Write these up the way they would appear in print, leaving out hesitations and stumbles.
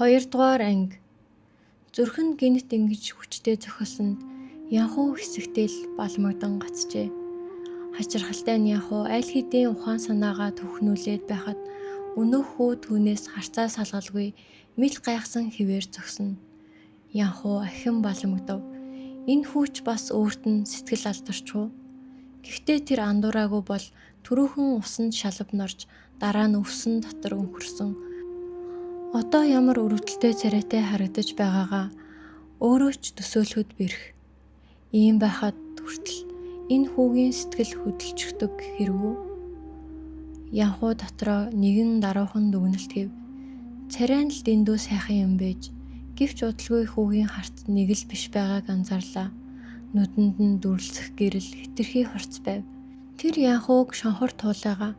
2-дугаар анги. Зүрх нь гэнэт ингэж хүчтэй зохилсонд Янхуу хэсэгтэй л балмагдан гацжээ. Хачирхалтай нь Янхуу аль хэдийн ухаан санаагаа түгхнүүлээд байхад өнөөх хүү түүнээс харцаа салгалгүй мэл гайхсан хэвээр зогсно. Янхуу ахин балмагдав. Энэ хүүч бас өөрт нь сэтгэл алдарч уу? Гэхдээ тэр андуураагүй бол түрүүхэн усанд шалав норж дараа нь өвсөн дотор өнхөрсөн. Одоо ямар өрөвдөлтэй царайтай харагдаж байгаагаа өөрөө ч төсөөлөхөд бэрх. Ийм байхад хүртэл энэ хүүгийн сэтгэл хөдөлчихдөг хэрэг үү? Янхуу дотроо нэгэн даруухан дүгнэлт хийв. Царай нь л дэндүү сайхан юм байж, гэвч удалгүй хүүгийн харц нэг л биш байгааг анзаарлаа. Нүдэнд нь дүрлцэх гэрэл хэтэрхий хурц байв. Тэр Янхууг шонхор туулайгаа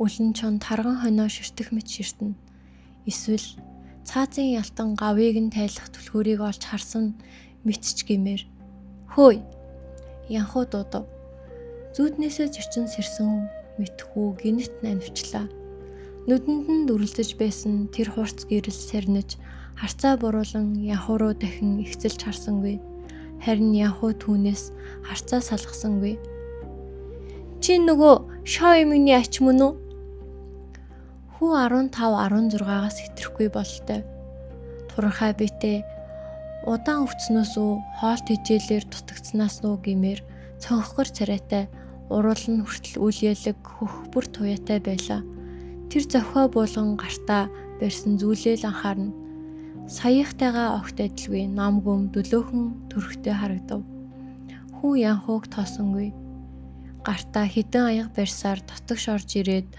үлэн чон тарган хонио ширтэх мэт ширтэнэ. Эсвэл цаазын ялтан гавыг нь тайлах түлхүүрийг олж харсан мэт ч гэмээр. Хөөе. Янхуу дуудав. Зүүднээсээ зөрчин сэрсэн мэт хүү гэнэт нанивчлаа. Нүдэнд нь дүрлзэж байсан тэр хурц гэрэл сарниж харцаа буруулан Янхуу руу дахин ихсэлж харсангүй. Харин Янхуу түүнээс харцаа салгасангүй. Чи нөгөө шоо эмэгний ач мөн үү? Хүү 15 16-аас хэтрэхгүй бололтой. Туранхай биетэй удаан өвцнөөс үү, хоол тэжээлээр дутагдсанаас уу гэмээр цонхгор царайтай, уруул нь хүртэл үл ялэг хөх бүр туяатай байлаа. Тэр зохио буулган гартаа барьсан зүйлээ л анхаарна. Саяхтайгаа огт адилгүй нам гүм дөлөөхөн төрхтэй харагдав. Хүү Янхууг тоосонгүй. Гартаа хэдэн аяга барьсаар дотогш орж ирээд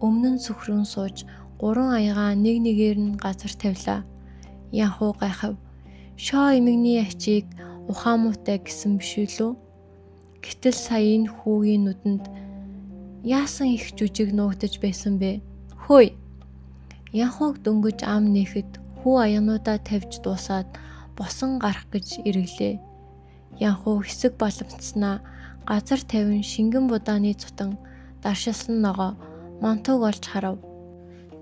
өмнө нь сүхрэн сууж гурван аягаа нэг нэгээр нь газар тавилаа. Янхуу гайхав. Шоо эмэгний ачийг ухаан муутай гэсэн биш үү? Гэтэл сая энэ хүүгийн нүдэнд яасан их жүжиг нуугдаж байсан бэ? Хөөе. Янхууг дөнгөж ам нээхэд хүү аянуудаа тавьж дуусаад босон гарах гэж эргэлээ. Янхуу хэсэг боломцснаа газар тавин шингэн будааны цутан даршилсан ногоо мантууг олж харав.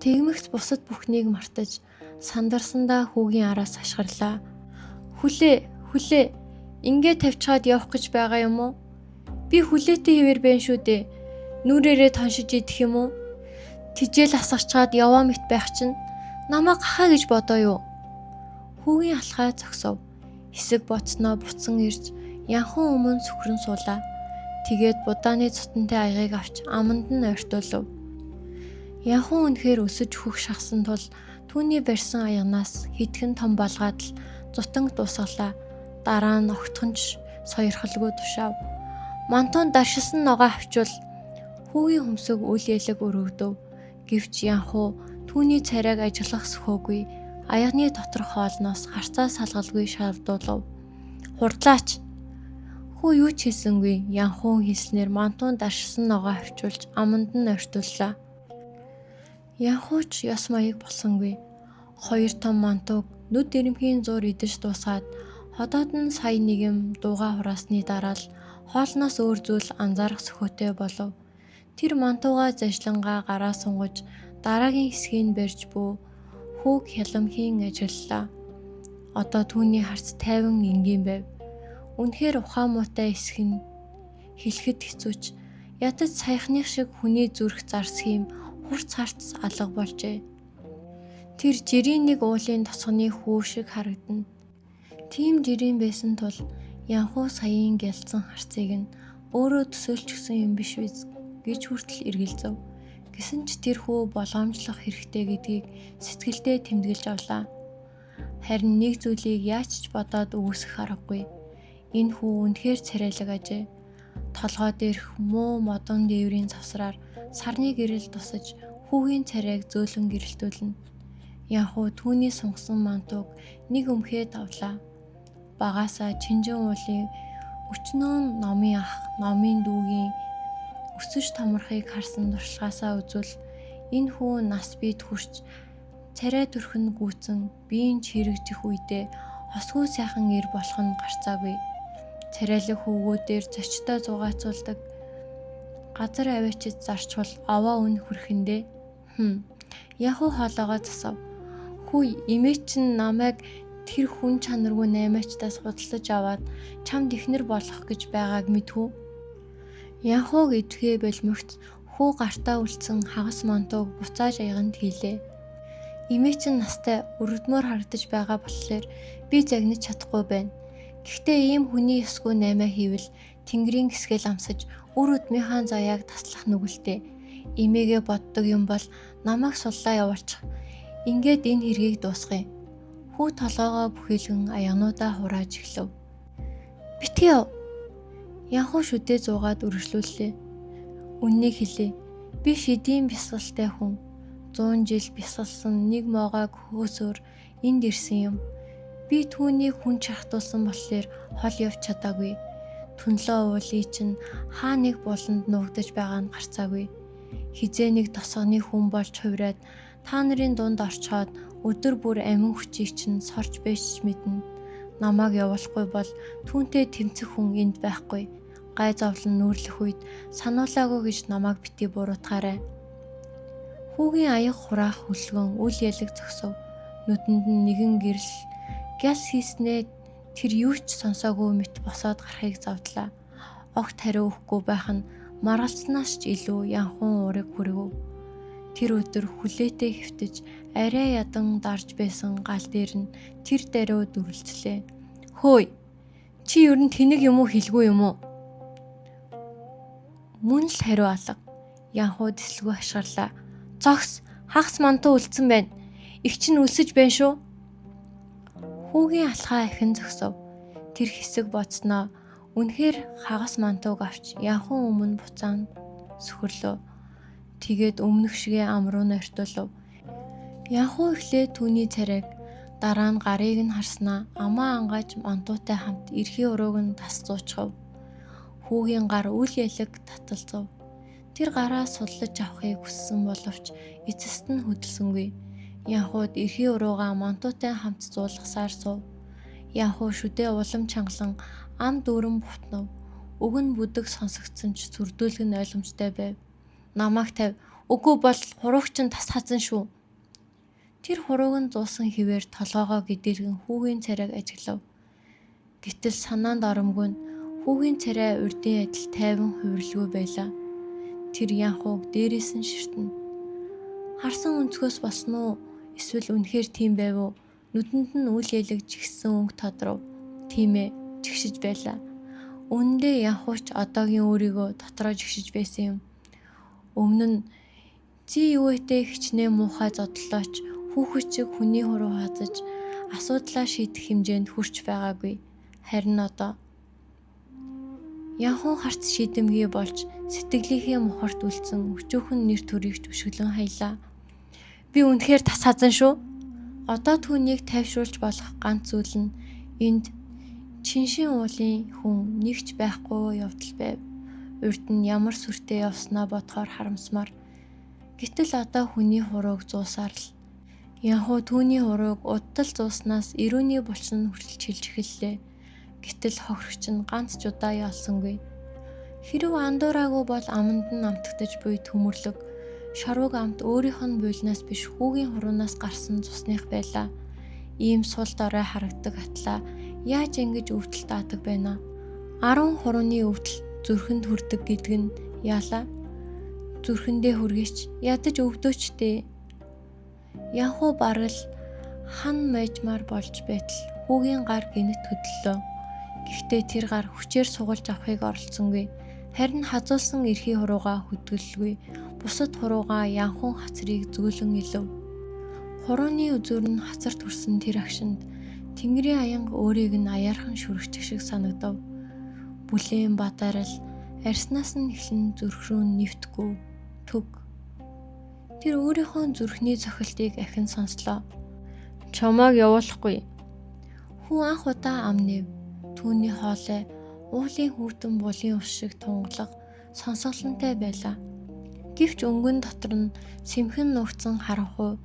Тэгмэгц бусад бүхнийг мартаж сандарсандаа хүүгийн араас хашгирлаа. Хүлээ, хүлээ. Ингээ тавьчаад явах гэж байгаа юм уу? Би хүлээтэй хэвээр байна шүү дээ. Нүрээрээ тоншиж идэх юм уу? Тижэл асгарчаад яваа мэт байх чинь намайг гахаа гэж бодоо юу? Хүүгийн алхаа зогсов. Хэсэг боцноо буцан ирж Янхан өмнө сүхрэн суулаа. Тэгээд будааны цутантай аягийг авч аманд нь ойртуулав. Янхан үнэхээр өсөж хөх шахсан тул түүний барьсан аягнаас хэдхэн том балгаад л зутанг дуусгалаа. Дараа нь огтхон ч сойрхолгүй тушаав. Мантуун даршилсан ногоо авчвал хүүгийн хөмсөг үл ялэг өргөдөв. Гэвч Янхуу түүний царайг ажиглах сөхөөгүй аягны доторх хоолноос харцаа салгалгүй шавдуулав. Хурдлаач. Хүү юу ч хийсэнгүй. Янхуу хэлснээр мантуун даршилсан ногоо авчулж аманд нь ойртууллаа. Янхуу ч ёс маяг болсонгүй. Хоёр том мантууг нүд дэрэмхийн зуур идэж дуусгаад ходоод нь сая нэгэн дуугаа хураасны дараа л хоолноос өөр зүйл анзаарах сөхөөтэй болов. Тэр мантуугаа зажлангаа гараа сунгаж дараагийн хэсгийг барьж буй хүүг хяламхийн ажиллалаа. Одоо түүний харц тайван энгийн байв. Үнэхээр ухаан муутай эсэх нь хэлэхэд хэцүүч ядаж саяхных шиг хүний зүрх зарсах юм хурц харц алга болжээ. Тэр жирийн нэг уулын тосгоны хүү шиг харагдана. Тийм жирийн байсан тул Янхуу саяын гялцсан харцыг нь өөрөө төсөөлчихсөн юм биш биз гэж хүртэл эргэлзэв. Гэсэн ч тэр хүү болгоомжлох хэрэгтэй гэдгийг сэтгэлдээ тэмдэглэж авлаа. Харин нэг зүйлийг яаж ч бодоод үгүйсгэх аргагүй. Энэ хүү үнэхээр царайлаг ажээ. Толгой дээрх муу модон дээврийн завсраар сарны гэрэл тусаж хүүгийн царайг зөөлөн гэрэлтүүлнэ. Янхуу түүний сунгасан мантууг нэг өмхөө тавлаа. Багаасаа Чинжин уулын өчнөөн номын ах, номын дүүгийн өсөж томорхыг харсан туршлагаасаа үзвэл энэ хүү нас биед хүрч царай төрх нь гүйцэн биеийн чирэгжих үедээ хосгүй сайхан эр болох нь гарцаагүй. Царайлаг хөвгүүдээр зочтой зугаацуулдаг газар аваачиж зарчвал овоо үн хүрхэндээ. Хм. Янхуу хоолоогоо засав. Хүү эмээ чинь намайг тэр хүн чанаргүй наймаачдаас худалдаж аваад чамд эхнэр болгох гэж байгааг мэдхүү. Янхууг идэхээ болимогц хүү гартаа үлдсэн хагас мантууг буцааж аяганд хийлээ. Эмээ чинь настай өрөвдмөр харагдаж байгаа болохоор би загнаж чадахгүй байна. Гэхдээ ийм хүний ёсгүй наймаа хийвэл тэнгэрийн гисгэл амсаж үр өдмийнхаа заяаг таслах нүгэлтэй. Эмээгээ боддог юм бол намайг суллаа явуулчих. Ингээд энэ хэргийг дуусгая. Хүү толгоогоо бүхийлгэн аягнуудаа хурааж эхлэв. Битгий яв. Янхуу шүдээ зуугаад үргэлжлүүллээ. Үннийг хэлье. Би шидийн бясалгалтай хүн. 100 жил бясалсан нэг могойг хөөсөөр энд ирсэн юм. Би түүнийг хүн чахтуулсан болохоор хол явж чадаагүй. Түнлөө уулын чинь хаа нэг буланд нуугдаж байгаа нь гарцаагүй. Хизээ нэг тосгоны хүн болж хувраад та нарын дунд орчхоод өдөр бүр амин хүчийг чинь сорж байж ч мэднэ. Намайг явуулахгүй бол түүнтэй тэмцэх хүн энд байхгүй. Гай зовлон нүүрлэх үед сануулаагүй гэж намайг битгий буруутгаарай. Хүүгийн аяга хураах хүлгэн үл ялэг зогсов. Нүдэнд нь нэгэн гэрэл гяс хийснээ тэр юу ч сонсоогүй мэт босоод гарахыг зовдлаа. Огт хариу өгөхгүй байх нь маргалцсанаас ч илүү янхун уурыг хүргэв. Тэр өдөр хүлээтэй хэвтэж арай ядан дарж байсан гал дээр нь тэр даруй дүрлцлээ. Хөөе. Чи ер нь тэнэг юм уу хэлгүй юм уу? Мөн л хариу алга. Янхуу тэслгүй хашгирлаа. Зогс, хагас мантуу үлдсэн байна. Их чинь өлсөж байна шүү. Хүүгийн алхаа ахин зогсов. Тэр хэсэг бодсноо үнэхээр хагас мантууг авч янхун өмнө буцаан сөхөрлөө. Тэгээд өмнөх шигээ ам руу нойртуулав. Янхуу эхлээд түүний царайг дараа нь гарыг нь харснаа амаа ангааж мантуутай хамт эрхий урууг нь тас зуучхав. Хүүгийн гар үл ялэг таталзав. Тэр гараа судлаж авахыг хүссэн боловч эцэст нь хөдөлсөнгүй. Янхууд эрхий уруугаа мантуутай хамт зуулгасаар суув. Янхуу шүдээ улам чангалан ам дүүрэн бутнав. Үг нь бүдэг сонсогдсон ч сүрдүүлэг нь ойлгомжтой байв. Намайг тавь. Үгүй бол хурууг чинь тас хазан шүү. Тэр хурууг нь зуусан хэвээр толгоогоо гэдээлгэн хүүгийн царайг ажиглав. Гэтэл санаанд оромгүй нь хүүгийн царай урдын адил тайван хувирлгүй байлаа. Тэр Янхууг дээрээс нь ширтэнэ. Харсан өнцгөөс болсон уу? Эсвэл үнэхээр тийм байв уу? Нүдэнд нь үл ялэг жигссэн өнгө тодров. Тийм ээ, жигшиж байлаа. Үнэндээ Янхууч одоогийн өөрийгөө дотроо жигшиж байсан юм. Өмнө нь зий юуэтэй хичнээн муухай зодлоо ч хүүхэд шиг хүний хуруу хазаж асуудлаа шийдэх хэмжээнд хүрч байгаагүй. Харин одоо Янхуу харц шийдэмгий болж сэтгэлийнхээ мухарт үлдсэн өчүүхэн нэр төрийг ч өшиглөн хаялаа. Би үнэхээр тас хазан шүү. Одоо түүнийг тайвшруулж болох ганц зүйл нь энд Чиншин уулын хүн нэг ч байхгүй явдал байв. Урд нь ямар сүртэй явснаа бодохоор харамсмаар. Гэтэл одоо хүний хурууг зуусаар л Янхуу түүний хурууг удтал зууснаас эрүүний булчин хүртэл чилж эхэллээ. Гэтэл хохирогч нь ганц ч удаа яалсангүй. Хэрв андуураагүй бол аманд нь амтагдаж буй төмөрлөг шорвог амт өөрийнх нь буйлнаас биш хүүгийн хуруунаас гарсан цусных байлаа. Ийм сул дорой харагдаг атлаа яаж ингэж өвдөл даадаг байна аа? 10 хурууны өвдөл зүрхэнд хүрдэг гэдэг нь яалаа? Зүрхэндээ хүргээч ядаж өвдөөч дээ. Янхуу бараг л хан майжмаар болж байтал хүүгийн гар гэнэт хөдлөлөө. Гэхдээ тэр гар хүчээр сугалж авахыг оролцсонгүй. Харин хазуулсан эрхий хуруугаа хөдөлгүй. Бусад хуруугаа янхун хацрыг зөөлөн илв. Хурууны үзүүр нь хацарт хүрсэн тэр агшинд Тэнгэрийн аянга өөрийг нь аяархан шүрэгчих шиг санагдав. Бүлээн бадарал арьснаас нь эхлэн зүрх рүү нэвтгүү түг. Тэр өөрийнхөө зүрхний цохилтыг ахин сонслоо. Чамааг явуулахгүй. Хүү анх удаа ам нэв. Түүний хоолой уулын хүүтэн булын ус шиг тунгалаг сонсголонтой байлаа. Гэвч өнгөн дотор нь сэмхэн нуугдсан харанхуй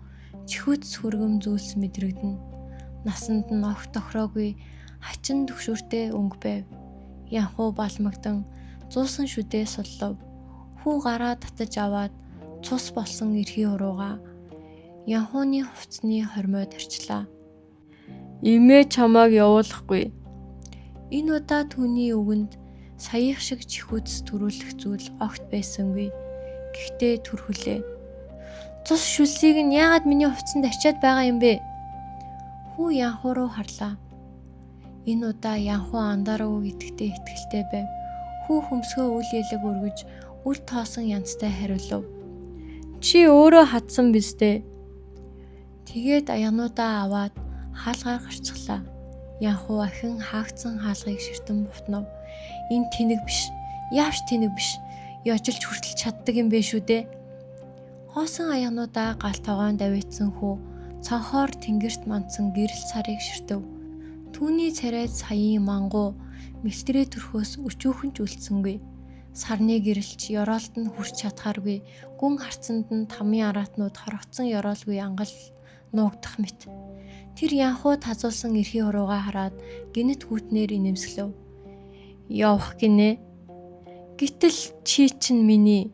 чихүүц сүргэм зүйлс мэдрэгдэнэ. Насанд нь огт тохироогүй хачин түгшүүртэй өнгө байв. Янхуу балмагдан зуусан шүдээ суллав. Хүү гараа татаж аваад цус болсон эрхий хуруугаа Янхууны хувцсны хормой тарчлаа. Имээ чамааг явуулахгүй. Энэ удаа түүний үгэнд саяых шиг чихүүц төрүүлэх зүйл огт байсангүй. Гэхдээ түр хүлээ. Цус шүлсийг нь яагаад миний хувцсанд арчиад байгаа юм бэ? Хүү Янхуу руу харлаа. Энэ удаа Янхуу андараагүй гэдэгтээ итгэлтэй байв. Хүү хөмсгөө үл ялаг өргөж үл тоосон янзтай хариулав. Чи өөрөө хатсан биз дээ. Тэгээд аягнуудаа аваад хаалгаар гарчглаа. Янхуу ахин хаагдсан хаалгыг ширтэн бутнав. Энэ тэнэг биш. Яавч тэнэг биш. Ёжилч хүртэл чаддаг юм бэ шүү дээ. Хоосон аягнуудаа гал тогоон давийтсан хүү цонхоор тэнгэрт мандсан гэрэл сарыг ширтэв. Түүний царайд саяын мангуу мэлтрээ төрхөөс өчүүхэн ч үлдсэнгүй. Сарны гэрэлч ёроолд нь хүрч чадхааргүй гүн харцанд нь тамын араатнууд хорогдсон ёроолгүй ангал нуугдах мэт. Тэр Янхуу тазуулсан эрхий хуруугаа хараад гинэт хүүтнээр инээмсэглэв. Явах гинэ. Гэтэл чи чинь миний.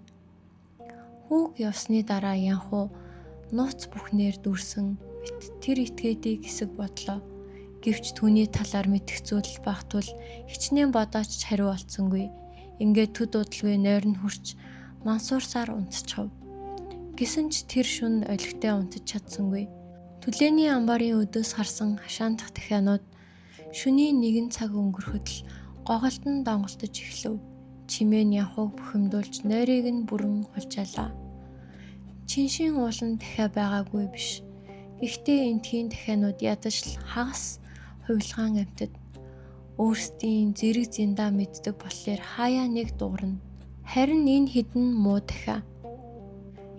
Хүүг явсны дараа Янхуу нууц бүхнээр дүүрсэн мэт тэр этгээдийг хэсэг бодлоо. Гэвч түүний талаар мэдэх зүйл байх тул хичнээн бодооч хариу олдсонгүй. Ингээд төд удалгүй нойрон хүрч мансуурсаар унтчихав. Гэсэн ч тэр шөнө олигтой унтаж чадсангүй. Түлээний амбарын өдөөс харсан хашаандах дахианууд шөнийн нэгэн цаг өнгөрөхөд л гоголдон донголдож эхлэв. Чимээ нь Янхууг бухимдуулж нойрыг нь бүрэн хулжаалаа. Чиншийн ууланд дахиа байгаагүй биш. Гэхдээ эндхийн дахианууд ядаж л хагас хувилгаан амьтад. Өөрсдийн зэрэг зиндаа мэддэг болохоор хаяа нэг дуурна. Харин энэ хэдэн муу дахиа.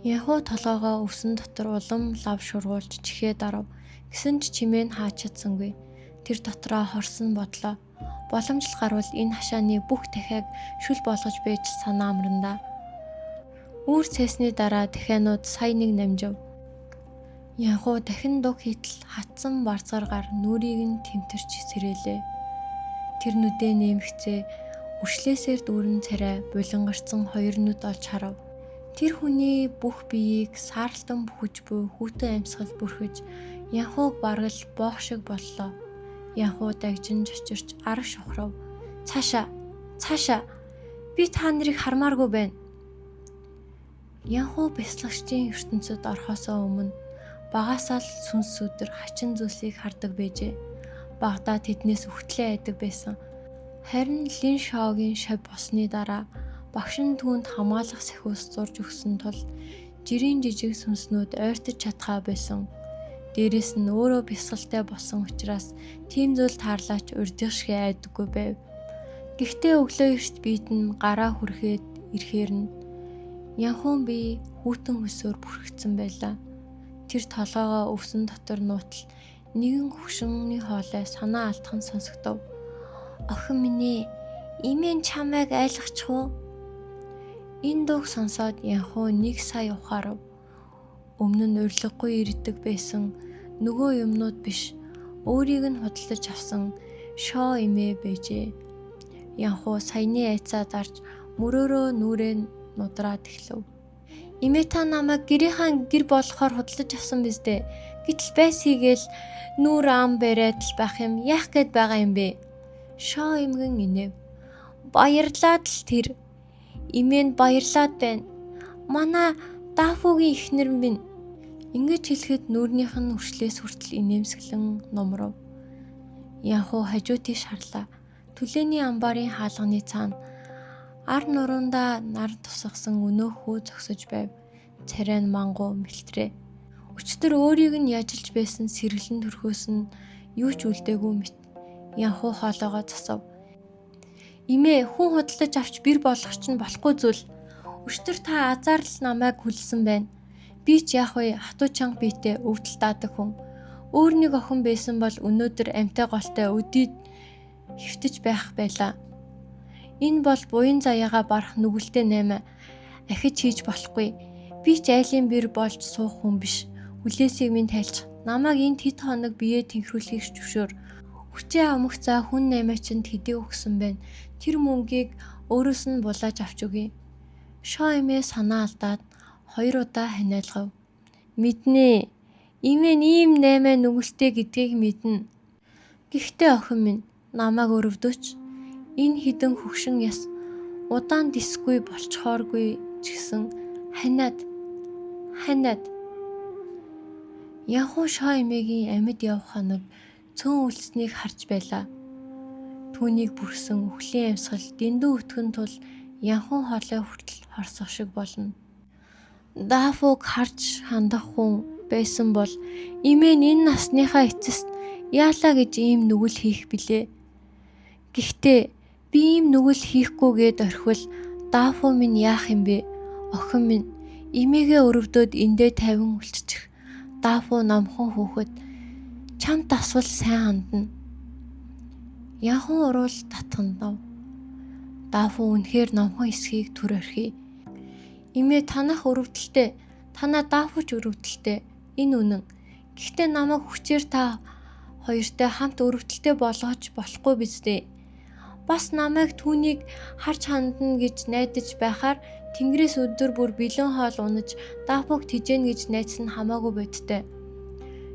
Янхуу толгоогоо өвсөн дотор улам лав шургуулж чихээ дарав. Гэсэн ч чимээ нь хаач чадсангүй. Тэр дотроо хорсон бодлоо. Боломжтой гарвал энэ хашааны бүх дахиаг шүл болгож байж санаа амрана даа. Үүр цайсны дараа дахианууд сая нэг намжив. Янхуу дахин дуг хийтэл хатсан барзгар гар нүрийг нь тэмтэрч сэрээлээ. Тэр нүдээ нэмэгцээ үршлээсээр дүүрэн царай булангарсан хоёр нүд олж харав. Тэр хүний бүх биеийг сааралтан бүхэж буй хүйтэн амьсгал бүрхэж Янхууг бараг л боох шиг боллоо. Янхуу дагжин чочирч арга шухрав. Цаашаа, цаашаа би та нарыг хармааргүй байна. Янхуу бясалгагчийн ертөнцөд орохоосоо өмнө багаасаа л сүнс сүдэр хачин зүйлсийг хардаг байжээ. Багадаа тэднээс үхтлээ айдаг байсан. Харин Лин Шогийн шав болсны дараа багш нь түүнд хамгаалах сахиус зурж өгсөн тул жирийн жижиг сүнснүүд ойртож чадхаа байсан. Дээрээс нь өөрөө бясалгалтай болсон учраас тийм зүйл таарлаач урдих шигэ айдаггүй байв. Гэхдээ өглөө эрт биед нь гараа хүрхэд ирэхээр нь Янхуун бие хүйтэн хөлсөөр бүрхэгдсэн байлаа. Тэр толгоогоо өвсөн дотор нуутал нэгэн хөгшинний хоолой санаа алдах нь сонсогдов. Охин минь ээ, имэн чамайг айлгачих уу? Энэ дууг сонсоод Янхуу нэг сая ухаарав. Өмнө нь урилгагүй ирдэг байсан нөгөө юмнууд биш, өөрийг нь худалдаж авсан шоо эмээ байжээ. Янхуу саяны айцаа дарж мөрөөрөө нүрээ нудраад эхлэв. Эмээ та намайг гэрийнхаа гэр болгохоор худалдаж авсан биз дээ. Гэтэл байс хийгээл нүүр ам бариад л байх юм яах гээд байгаа юм бэ? Шоо эмгэн инээв. Баярлаад л тэр. Эмээнд баярлаад байна. Манай Дафугийн эхнэр минь. Ингэж хэлэхэд нүүрнийх нь үршлээс хүртэл инээмсэглэн нумрав. Янхуу хажуу тийш харлаа. Түлээний амбарын хаалганы цаана ар нурундаа нар тусгасан өнөөх хүү зогсож байв. Царай нь мангуу мэлтрээ. Өчтөр өөрийг нь яжилж байсан сэргэлэн төрхөөс нь юу ч үлдээгүй мэт. Янхуу хоолоогоо засав. Имээ хүн худалдаж авч бэр болгох чинь болохгүй зүйл. Өчтөр та азар л намайг хүлсэн байна. Би ч яах вэ? Хатуу чанга биетэй өвдөл даадаг хүн. Өөр нэг охин байсан бол өнөөдөр амьтай голтой өдийд хэвтэж байх байлаа. Энэ бол буян заяагаа барах нүгэлтэй наймаа. Ахиж хийж болохгүй. Би ч айлын бэр болж суух хүн биш. Хүлээсийг минь тайлчих. Намайг энд хэд хоног биеэ тэнхрүүлэхийг зөвшөөр. Хүчээ амгцаа хүн наймаа чинь тэдий өгсөн байна. Тэр мөнгийг өөрөөс нь булааж авч өгье. Шоо эмээ санаа алдаад хоёр удаа ханиалгав. Мэднэ. Эмээ нь ийм наймаа нүгэлтэй гэдгийг мэднэ. Гэхдээ охин минь намайг өрөвдөөч. Энэ хідэн хөгшин яс удаан дисгүй болчхооргүй ч гэсэн ханиад ханиад Янхуу шоо эмээгийн амьд явх хоног цөөн үлдсэнийг харж байлаа. Түүнийг бүрхсэн үхлийн амьсгал дэндүү өтгөн тул Янхуу хоолой хүртэл хорсох шиг болно. Дафуг харж хандах хүн байсан бол эмээ нь энэ насныхаа эцэст яалаа гэж ийм нүгэл хийх билээ. Гэхдээ би ийм нүгэл хийхгүйгээд орхивол Дафу минь яах юм бэ? Охин минь эмээгээ өрөвдөөд эндээ тавин үлдчих. Дафу номхон хүүхэд чамд асвал сайн хандна. Янхан уруул татгандав. Дафу үнэхээр номхон эсхийг түр орхий. Эмээ танах өрөвдөлтэй, танаа Дафуч өрөвдөлтэй. Энэ үнэн. Гэхдээ намайг хүчээр та хоёртой хамт өрөвдөлтэй болгож болохгүй биз дээ. Бас намайг түүнийг харж хандна гэж найдаж байхаар тэнгэрээс өдөр бүр бэлэн хоол унаж Дафуг тэжээнэ гэж найдсан нь хамаагүй бодтой.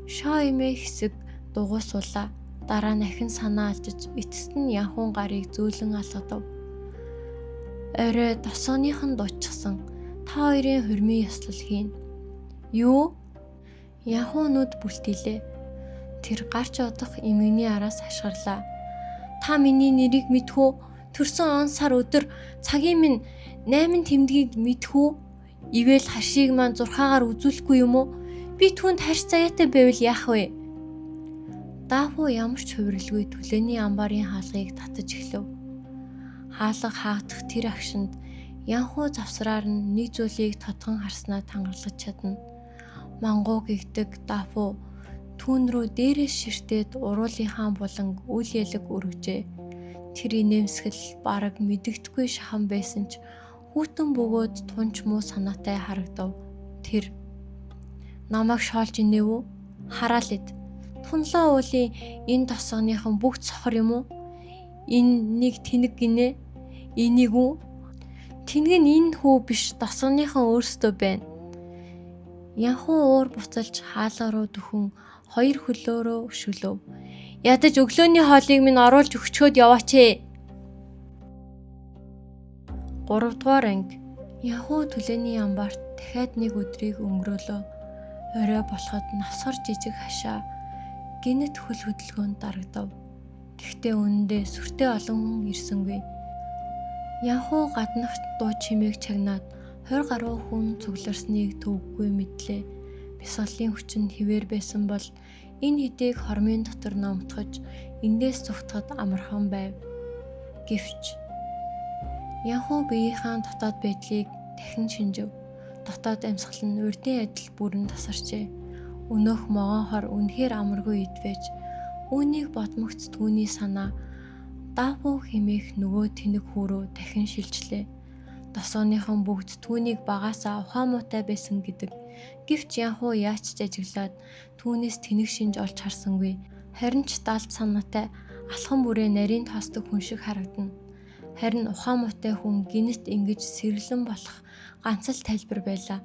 Шоо эмээ хэсэг дугуй суулаа. Дараа нь ахин санаа алжиж эцэст нь янхун гарыг зөөлөн алгадав. Орой досооных нь дуучсан. Та хоёрын хурмын ёслол хийнэ. Юу? Янхуу нүд бүлтийлээ. Тэр гарч одох эмгэний араас хашгирлаа. Та миний нэрийг мэдэх үү? Төрсөн он сар өдөр цагийн минь 8 тэмдгийг мэдэх үү? Ивэл хашийг маань зурхаагаар үзүүлэхгүй юм уу? Би түүнд харь заяатай байвал яах вэ? Дафу ямар ч хувирлгүй төлөөний амбарын хаалгыг татаж эхлэв. Хаалга хаагдах тэр агшинд Янхуу завсраар нь нэг зүйлийг тодхон харснаа тангарлагч чадна. Мангуу гэгдэг Дафу түүн рүү дээрээс ширтээд уруулынхаа буланг үл ялэг өргөжээ. Тэр инээмсэгэл бараг мэдэгдэхгүй шахан байсан ч хүйтэн бөгөөд тунч муу санаатай харагдав. Тэр намайг шоолж инээв үү? Хараал ид. Тунлаа уулын энэ тосгоныхон бүгд сохор юм уу? Энэ нэг тэнэг гинэ? Энийг үү? Тэнэг нь энэ хүү биш тосгоныхон өөрсдөө байна. Янхуу уур буцалж хаалга руу дөхөн хоёр хөлөөрөө өшөглөв. Ядаж өглөөний хоолыг минь оруулж өгчхөөд яваач ээ. 3 дугаар анги. Янхуу төлөөний амбарт дахиад нэг өдрийг өнгөрөөлөө. Орой болоход навсгар жижиг хашаа гинэт хөл хөдөлгөөнд дарагдав. Гэхдээ үнэндээ сүртэй олон хүн ирсэнгүй. Янхуу гаднах дуу чимээг чагнаад 20 гаруй хүн цугларсныг төвөггүй мэдлээ. Бясалгалын хүчин хэвээр байсан бол энэ хэдийг хормын дотор номтгож эндээс зүхтахад амархан байв. Гэвч Янхуу биеийнхаа дотоод байдлыг дахин шинжив. Дотоод амьсгал нь урдын адил бүрэн тасарчээ. Өнөөх могоон хор үнэхээр амаргүй ид байж үүнийг бодмогц түүний санаа Дафу хэмээх нөгөө тэнэг хүү рүү дахин шилжлээ. Досооныхон бүгд түүнийг багаасаа ухаан муутай байсан гэдэг. Гэвч Янхуу яаж ч ажиглаад түүнээс тэнэг шинж олж харсангүй. Харин ч далд санаатай алхан бүрээ нарийн тоосдог хүн шиг харагдана. Харин ухаан муутай хүн гинэт ингэж сэргэлэн болох ганц л тайлбар байлаа.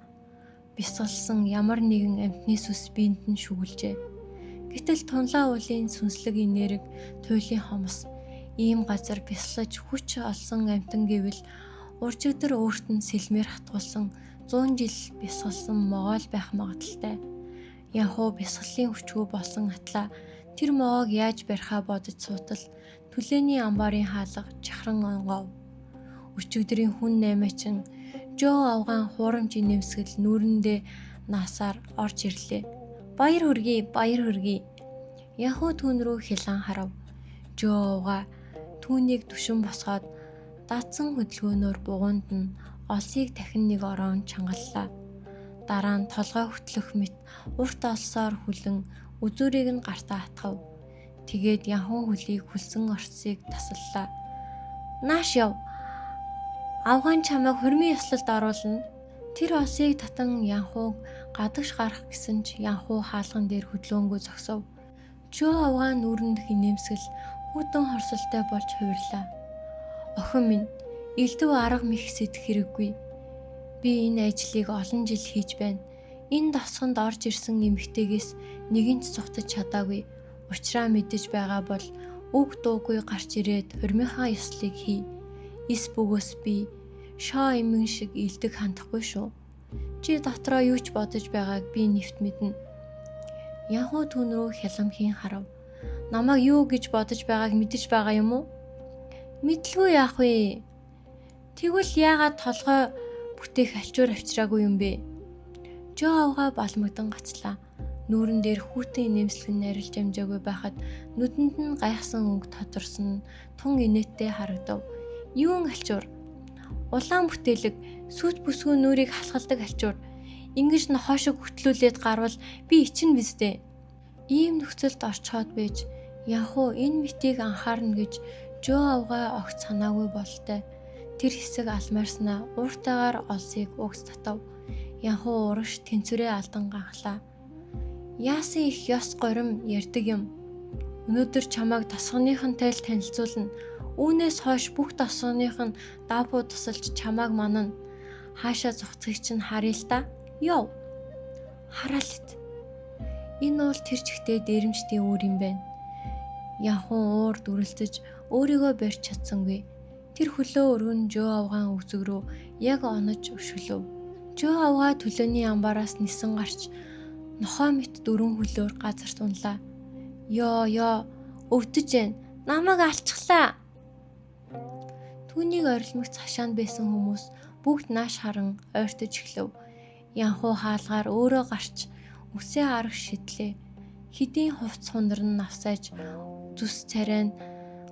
Бясалсан ямар нэгэн амьтны сүс биед нь шүглжээ. Гэтэл тунлаа уулын сүнслэг энерги туйлын хомос ийм газар бяслаж хүч олсон амьтан гэвэл уржигдар өөрт нь сэлмээр хатгуулсан 100 жил бясалсан могоол байх магадлалтай. Янхуу бясалгалын хүчгүй болсон атлаа тэр могоог яаж барихаа бодож суутал төлөөний амбарын хаалга чахран онгов. Өчигдрийн хүн наймаачин Жоо авгаан хуурамч инээмсэгэл нүүрэндээ наасаар орж ирлээ. Баяр хүргэе, баяр хүргэе. Янхуу түүн рүү хилан харав. Жоо авгаа түүнийг түшин босгоод даацсан хөдөлгөөнөөр бугуунд нь олсыг дахин нэг ороон чангаллаа. Дараа нь толгой хөтлөх мэт урт олсоор хүлэн үзүүрийг нь гартаа атгав. Тэгээд янхуу хөлийг хүлсэн орцыг тасаллаа. Нааш яв. Авгаан чамайг хурмын ёслолд оруулна. Тэр олсыг татан янхууг гадагш гарах гэсэн ч янхуу хаалган дээр хөдлөөнгөө зогсов. Чөө авгаан нүүрэндх инээмсэгэл хүйтэн хорсолтой болж хувирлаа. Охин минь, элдв арга мэх сэтгэх хэрэггүй. Би энэ ажлыг олон жил хийж байна. Энэ досгонд орж ирсэн эмэгтэйгээс нэгэн ч зугтаж чадаагүй. Учраа мэдэж байгаа бол үг дуугүй гарч ирээд хурмынхаа ёслолыг хий. Эс бөгөөс би шоо эмгэн шиг илдэг хандахгүй шүү. Чи дотроо юу ч бодож байгааг би нэвт мэднэ. Янхуу түүн рүү хяламхийн харав. Намайг юу гэж бодож байгааг мэдэж байгаа юм уу? Мэдлгүй яах вэ? Тэгвэл яагаад толгой бүтээх альчуур авчираагүй юм бэ? Жоо авгаа балмагдан гацлаа. Нүүрэн дээр хүүтэн инээмсэглэн нарилж амжаагүй байхад нүдэнд нь гайхсан өнгө тодорсон тун инээдтэй харагдав. Юун альчуур? Улаан бүтээлэг сүйт бүсгүй нүрийг халахалдаг альчуур. Ингэж нохоо шиг хөтлүүлээд гарвал би ичнэ биздээ. Ийм нөхцөлд орчхоод байж Янхуу энэ мэтийг анхаарна гэж Жөө авгай огт санаагүй бололтой. Тэр хэсэг алмаарснаа ууртайгаар олсыг угс татав. Янхуу урагш тэнцвэрээ алдан ганхлаа. Яасан их ёс горим ярьдаг юм. Өнөөдөр чамайг тосгоныхонтой л танилцуулна. Үүнээс хойш бүх тосгоных нь даапуу тусалж чамайг манана. Хаашаа зугтахыг чинь харъя л да. Яв. Хараал ит. Энэ бол тэр чигтээ дээрэмчдийн үр юм байна. Янхун уур дүрэлзэж өөрийгөө барьж чадсангүй. Тэр хөлөө өргөн жөө авгаан үзэг рүү яг онож өшөглөв. Жөө авгаа төлөөний амбаараас нисэн гарч нохой мэт дөрвөн хөлөөр газарт унлаа. Ёо ёо өвдөж гэн намайг алчглаа. Түүнийг орилмогц хашаанд байсан хүмүүс бүгд нааш харан ойртож эхлэв. Янхуу хаалгаар өөрөө гарч үсээ арах шидлээ. Хэдийн хувц хундар нь навсааж зүс царай нь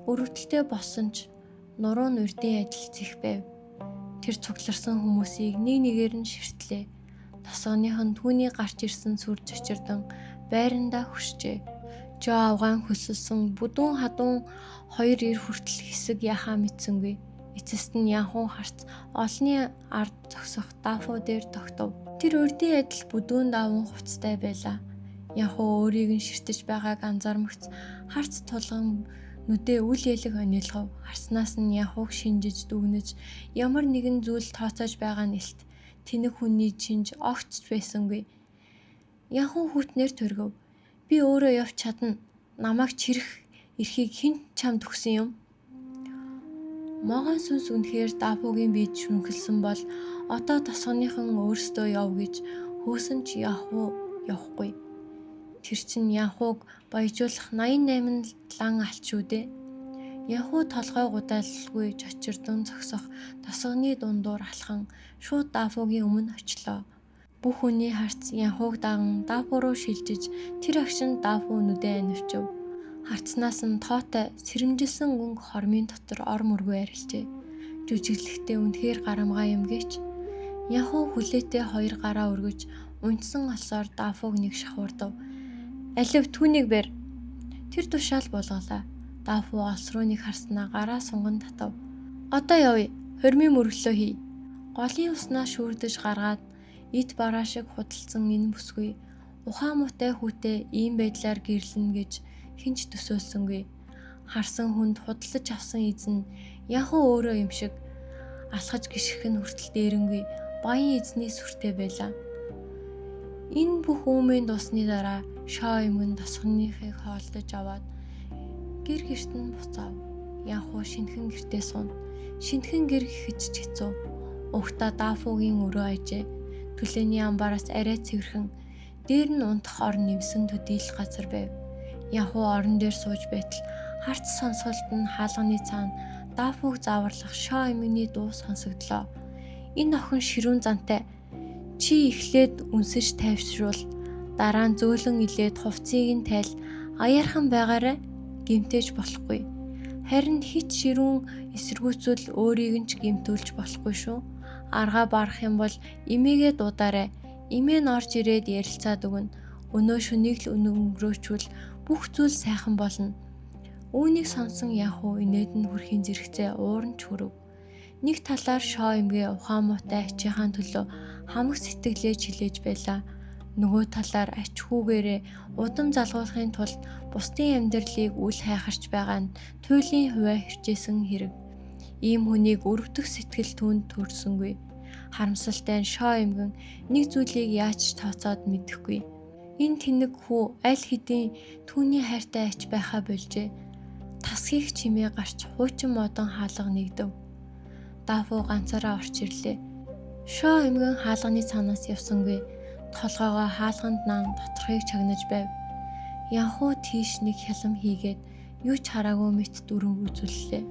өрөвдөлтэй болсон ч нуруу нь урдын адил зэх байв. Тэр цугларсан хүмүүсийг нэг нэгээр нь ширтлээ. Тосгоных нь түүний гарч ирсэн сүр зочирдон байрандаа хөшжээ. Жоо авгаан хөлсөлсөн бүдүүн хадуун хоёр эр хүртэл хэсэг яхаа мэдсэнгүй. Эцэст нь янхун харц олны ард зогсох дафуу дээр тогтов. Тэр урдын адил бүдүүн даван хувцастай байлаа. Янхуу өөрийг нь ширтэж байгааг анзаармагц харц тулган нүдээ үл ялэг онилгов. Харснаас нь янхууг шинжиж дүгнэж ямар нэгэн зүйл тооцоож байгаа нь илт. Тэнэг хүний чинж огт ч байсангүй. Янхуу хүтнэр төргөв. Би өөрөө явж чадна. Намайг чирэх эрхийг хэн чамд өгсөн юм? Могон сүнс үнэхээр дафугийн биед шүнхэлсэн бол одоо тосгоныхон өөрсдөө яв гэж хөөсөн ч явах уу явахгүй. Тэр чинь Янхууг баяжуулах 88 лан алч шүү дээ. Янхуу толгой гудаалгүй чочирдон зогсох тосгоны дундуур алхан шууд дафугийн өмнө очлоо. Бүх хүний харц Янхууг даган дафу руу шилжиж тэр агшинд дафу нүдээ анивчив. Харцнаас нь тоотой сэрэмжилсэн өнгө хормын дотор ор мөргөө арилжээ. Жүжиглэхдээ үнэхээр гарамгай юм гэч. Янхуу хүлээтэй хоёр гараа өргөж унтсан олсоор дафуг нэг шахуурдав. Алив түүнийг барь. Тэр тушаал буулгалаа. Дафу олс руу нэг харснаа гараа сунган татав. Одоо явъя. Хормын мөрөглөө хий. Голын уснаа шүүрдэж гаргаад ит бараа шиг худалдсан энэ бүсгүй ухаан муутай хүүтэй ийм байдлаар гэрлэнэ гэж хэн ч төсөөлсөнгүй. Харсан хүнд худалдаж авсан эзэн янхан өөрөө юм шиг алхаж гიშгэх нь хүртэл дээрэнгүй баян эзний сүртэй байлаа. Энэ бүх үүмэн дуусны дараа шоо эмгэн тосгоныхыг хоолдож аваад гэр гэрт нь буцаав. Янхуу шинэхэн гэртээ сууна. Шинэхэн гэр гэхэд ч хэцүү. Угтаа дафугийн өрөө ажээ. Төлөөний амбаараас арай цэвэрхэн дээр нь унтах орон нэмсэн төдийл газар байв. Янхуу орон дээр сууж байтал харц сонсголт нь хаалганы цаана дафуг зааварлах шоо эмгэний дуу сонсогдлоо. Энэ охин ширүүн зантай. Чи эхлээд үнсэж тайвшруул, дараа нь зөөлөн илээд хувцсыг нь тайл, аяархан байгаарай гэмтээж болохгүй. Харин хит ширүүн эсэргүүцвэл өөрийг нь ч гэмтүүлж болохгүй шүү. Аргаа барах юм бол эмээгээ дуудаарай. Эмээ нь орж ирээд ярилцаад өгнө. Өнөө шөнийг л өнгөрөөчвөл бүх зүйл сайхан болно. Үүнийг сонсон Янхуу инээд нь хүрхийн зэрэгцээ ууран ч хүрв. Нэг талаар шоо эмгээ ухаан муутай ачийнхаа төлөө хамаг сэтгэлээ чилээж байлаа. Нөгөө талаар ач хүүгээрээ удам залгуулахын тулд бусдын амьдралыг үл хайхарч байгаа нь туйлын хувиа хэрчээсэн хэрэг. Ийм хүнийг өрөвдөх сэтгэл түүнд төрсөнгүй. Харамсалтай нь шоо эмгэн нэг зүйлийг яаж ч тооцоод мэдэхгүй. Энэ тэнэг хүү аль хэдийн түүний хайртай ач байхаа болжээ. Тасгийг чимээ гарч хуучин модон хаалга нэгдэв. Дафу ганцаараа орч ирлээ. Шоо эмгэн хаалганы цаанаас явсангүй. Толгоогоо хаалганд наан доторхыг чагнаж байв. Янхуу тийш нэг хялам хийгээд юу ч хараагүй мэт дүрэн үзүүллээ.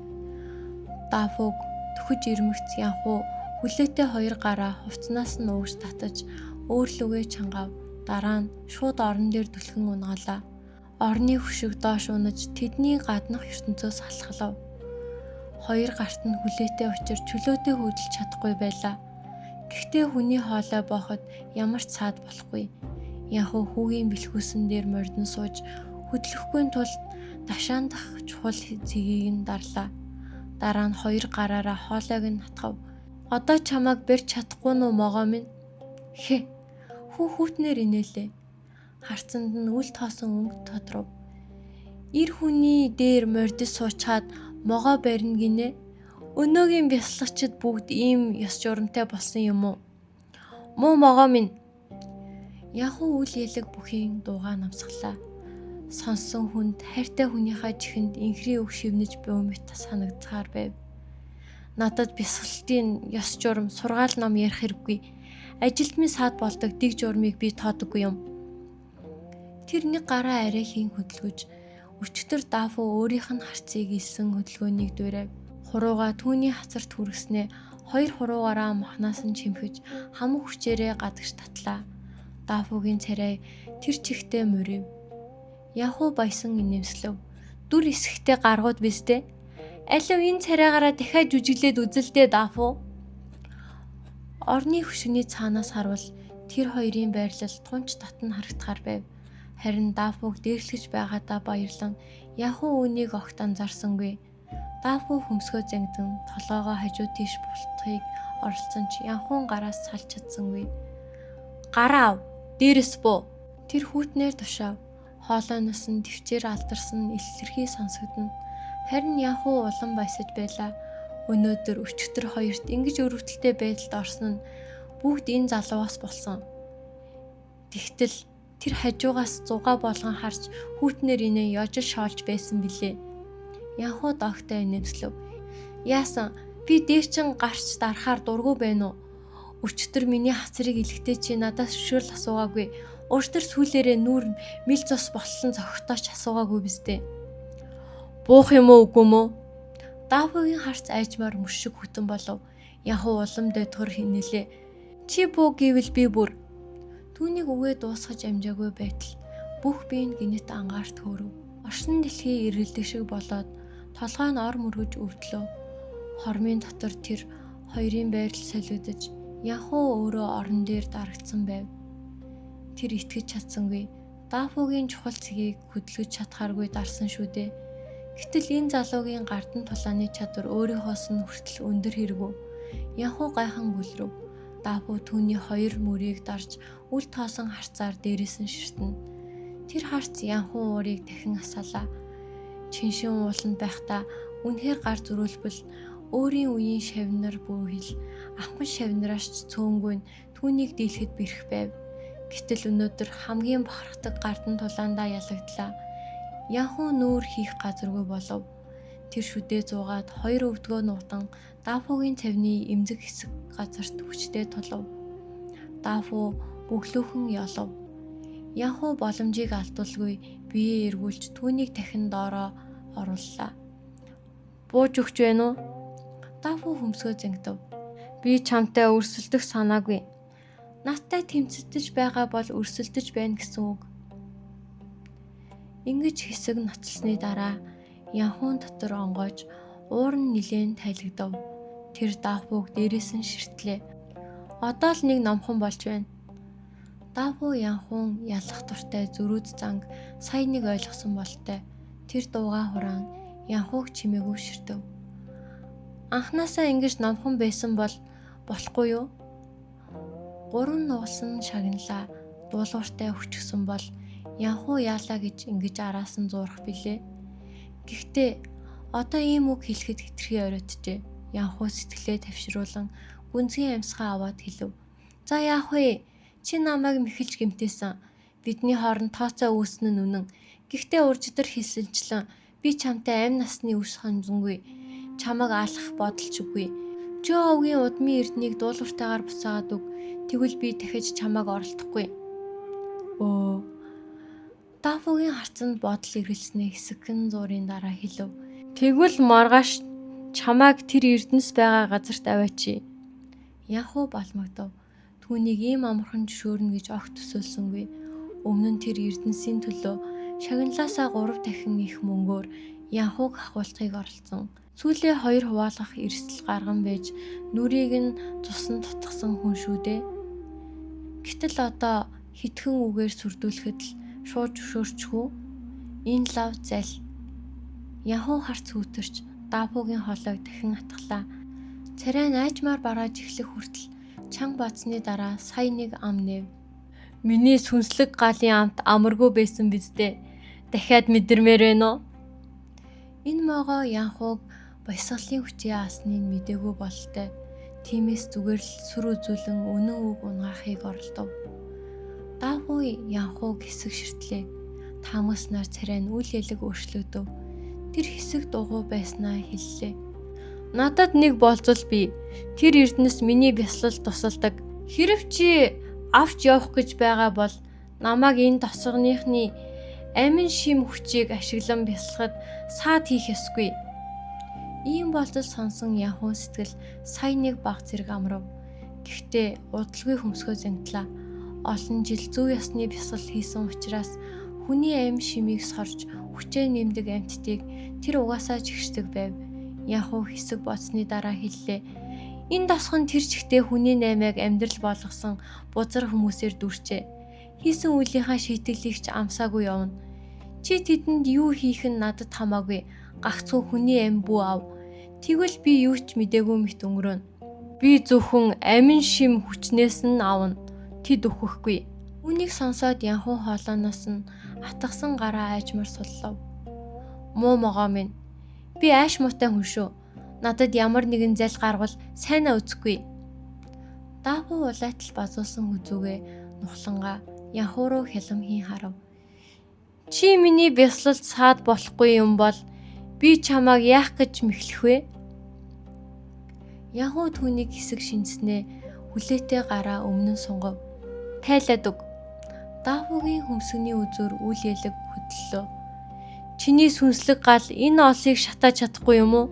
Дафуг төхөж ирмэгц Янхуу хүлээтэй хоёр гараа хувцнаас нь уугч татаж өөрлөгөө чангаав. Дараа нь шууд орон дээр түлхэн унгаалаа. Орны хөшиг доош унаж тэдний гаднах ертөнцөөс алхалав. Хоёр гарт нь хүлээтэй учир чөлөөтэй хөдөлж чадахгүй байлаа. Гэхдээ хүний хоолой бооход ямар ч саад болохгүй. Янхуу хүүгийн бэлхүүсэн дээр мордон сууж хөдлөхгүй тулд дашаандах чухал цэгийг нь дарлаа. Дараа нь хоёр гараараа хоолойг нь натгав. Одоо чамайг барьж чадахгүй нүү могоо минь? Хэ. Хүү хүүтнэр инээлээ. Харцанд нь үл тоосон өнгө тодров. Эр хүний дээр мордож суучаад могоо барина гинэ. Өнөөгийн бясалгачид бүгд ийм ёс журамтай болсон юм уу? Муу могоо минь. Янхуу үл ялэг бүхийн дуугаа намсгалаа. Сонссон хүнд хайртай хүнийхээ чихэнд инхрийн үг шивнэж буй мэт санагдсаар байв. Надад бясалгалтын ёс журам, сургаал ном ярих хэрэггүй. Ажилд минь саад болдог дэг журмыг би тоодоггүй юм. Тэр нэг гараа арай хийн хөдөлгөж өчигдөр Дафу өөрийнх нь харцыг илсэн хөдөлгөөнийг дуурайв. Хурууга түүний хацарт хүргэснээ хоёр хуруугаараа мохнаас нь чимхэж хамаг хүчээрээ гадагш татлаа. Дафугийн царай тэр чигтээ морив. Яхуу баясан инээмслэв. Дүр эсэхтэй гаргууд биз дээ. Алив энэ царайгаараа дахиад жүжиглээд үзэлдээ Дафу. Орны хөшигний цаанаас харвал тэр хоёрын байрлал тунч татан харагдахаар байв. Харин Дафуг дээрлэж байгаадаа баярлан Яхуу үүнийг огт анзаарсангүй. Дафу хөмсгөө зангидан толгоогоо хажуу тийш бултахыг оролцсон ч Янхуун гараас салж чадсангүй. Гараа ав. Дээрэс буу. Тэр хүүтнээр тушаав. Хоолойноос нь төвчээр алдарсан илэрхий сонсогдоно. Харин Янхуу улам баясаж байлаа. Өнөөдөр өчигдөр хоёрт ингэж өрөвдөлтэй байдалд орсон нь бүгд энэ залуугаас болсон. Тэгтэл тэр хажуугаас зугаа болгон харж хүүтнэр инээ ёжил шоолж байсан билээ. Янхуу догтой инээмслэв. Яасан би дээр чин гарч дарахаар дургүй байна уу? Өчтөр миний хацрыг илгэхдээ чи надаас зөвшөөрөл асуугаагүй. Уртэр сүүлээрээ нүүр мэл цус болтлон цогтооч асуугаагүй биз дээ. Буух юм уу үгүй мөө? Даавгийн харц айжмаар мөш шиг хүтэн болов. Янхуу улам дөдгөр хинэлээ. Чи буу гэвэл би бүр. Түүнийг үгээ дуусгаж амжаагүй байтал бүх бие нь гинэт ангаарт хөөрөв. Оршин дэлхий эргэлдэх шиг болоод толгой нь ор мөргөж өвдлөө. Хормын дотор тэр хоёрын байрлал солигдож Янхуу өөрөө орон дээр дарагдсан байв. Тэр итгэж чадсангүй. Дафугийн чухал цэгийг хөдөлгөж чадхааргүй дарсан шүү дээ. Гэтэл энэ залуугийн гардан тулааны чадвар өөрийнхоос нь хүртэл өндөр хэрэгв. Янхуу гайхан гүлрэв. Дафу түүний хоёр мөрийг дарж үл тоосон харцаар дээрээс нь ширтэнэ. Тэр харц Янхуу уурыг дахин асаалаа. Чиншин ууланд байхдаа үнэхээр гар зөрүүлбэл өөрийн үеийн шавнар бүхэл ахмад шавнараас ч цөөнгүй нь түүнийг дийлэхэд бэрх байв. Гэтэл өнөөдөр хамгийн бахархдаг гардан тулаандаа ялагдлаа. Янхуу нүүр хийх газаргүй болов. Тэр шүдээ зуугаад хоёр өвдгөө нуудан Дафугийн цавны эмзэг хэсэг газарт хүчтэй тулав. Дафу бөглөөхөн ялав. Янхуу боломжийг алдуулгүй биеэ эргүүлж түүнийг дахин доороо орууллаа. Бууж өгч байна уу? Дафу хөмсгөө зангидав. Би чамтай өрсөлдөх санаагүй. Надтай тэмцэлдэж байгаа бол өрсөлдөж байна гэсэн үг. Ингэж хэсэг ноцолсны дараа Янхуун дотор онгойж уур нь нилээн тайлагдав. Тэр Дафуг дээрээс нь ширтлээ. Одоо л нэг номхон болж байна. Дафу Янхуун ялах дуртай зөрүүд занг сая нэг ойлгосон болтой. Тэр дуугаа хураан Янхууг чимээгүй ширтэв. Анхнаасаа ингэж номхон байсан бол болохгүй юу? Гурван нугалсан шагналаа дуулууртай өчгсөн бол Янхуу яалаа гэж ингэж араас нь зуурах билээ. Гэхдээ одоо ийм үг хэлэхэд хэтэрхий оройтжээ. Янхуу сэтгэлээ тавшруулан Гүнзгий амьсгаа аваад хэлэв. За яах вэ? Чи намайг мэхэлж гэмтээсэн. Бидний хооронд тооцоо үүснэ нь үнэн. Гэхдээ уржидэр хэлсэнчлэн би чамтай амь насны үс хонзонгүй. Чамайг алах бодол ч үгүй. Жөө овгийн удмын эрднийг дуулууртайгаар буцаагаад өг. Тэгвэл би дахиж чамайг оролдохгүй. Өө. Дафугийн харцанд бодол эргэлснээ хэсэгхэн зуурын дараа хэлэв. Тэгвэл маргааш чамайг тэр эрдэнэс байгаа газарт аваачий. Янхуу балмагдав. Түүнийг ийм амархан зөвшөөрнө гэж огт төсөөлсөнгүй. Өмнө нь тэр эрдэнэсийн төлөө шагналаасаа 3 дахин их мөнгөөр Янхууг хахуулахыг оролцсон. Сүүлээ хоёр хуваалгах эрсдэл гарган байж нүрийг нь цуснд тутгсан хүн шүү дээ. Гэтэл одоо хитгэн үгээр сүрдүүлэхэд л шууд зөвшөөрчих үү? Энэ лав зал. Янхуу харц хүүтэрч Даапугийн хоолойг дахин атглаа. Царай нь айжмаар барааж эхлэх хүртэл чанга бодсны дараа сая нэг ам нээв. Миний сүнслэг галын амт амаргүй байсан биз дээ. Дахиад мэдэрмээр байна уу? Энэ могоо Янхууг баясгалын хүчээ аасныг мдээгүй бололтой. Тиймээс зүгээр л сүр үзүүлэн үнэн үг унгаахыг оролдов. Даавуу Янхууг хэсэг ширтлээ. Таамаснаар царай нь үл ялэг өөрчлөгдөв. Тэр хэсэг дугуй байснаа хэллээ. Надад нэг болзол бий. Тэр эрдэнэс миний бясалал тусалдаг. Хэрв чи авч явах гэж байгаа бол намайг энэ тосгоныхны амин шим хүчийг ашиглан бясалгад саад хийх ёсгүй. Ийм болзол сонсон Янхуу сэтгэл сая нэг баг зэрэг амрав. Гэхдээ удалгүй хөмсгөө зангидлаа. Олон жил зөв ёсны бясалгал хийсэн учраас хүний амь шимийг сорж хүчээ нэмдэг амьтдыг тэр угаасаа жигшдэг байв. Янхуу хэсэг бодсны дараа хэллээ. Энэ досхон тэр чигтээ хүний наймааг амьдрал болгосон бузар хүмүүсээр дүрчээ. Хийсэн үйлийнхаа шийтгэлийг ч амсаагүй явна. Чи тэдэнд юу хийх нь надад хамаагүй. Гагцхүү хүний амь бүү ав. Тэгвэл би юу ч мдээгүй мэт өнгөрөөнө. Би зөвхөн амин шим хүчнээс нь авна. Тэд өөхөхгүй. Үүнийг сонсоод Янхуу хоолойноос нь атгасан гараа айжмар суллав. Муу могоо минь. Би ааш муутай хүн шүү. Надад ямар нэгэн зал гарвал сайнаа үзэхгүй. Даавуу улайтал базуусан хүзүүгээ нухлангаа Янхуу руу хялам хийн харав. Чи миний бясалалд саад болохгүй юм бол би чамайг яах гэж мэхлэх вэ? Янхуу түүнийг хэсэг шинжснээ хүлээтэй гараа өмнө нь сунгав. Тайлаад өг. Даавуугийн хөмсгний үзүүр үл ялэг хөдлөлөө. Чиний сүнслэг гал энэ олсыг шатааж чадахгүй юм уу?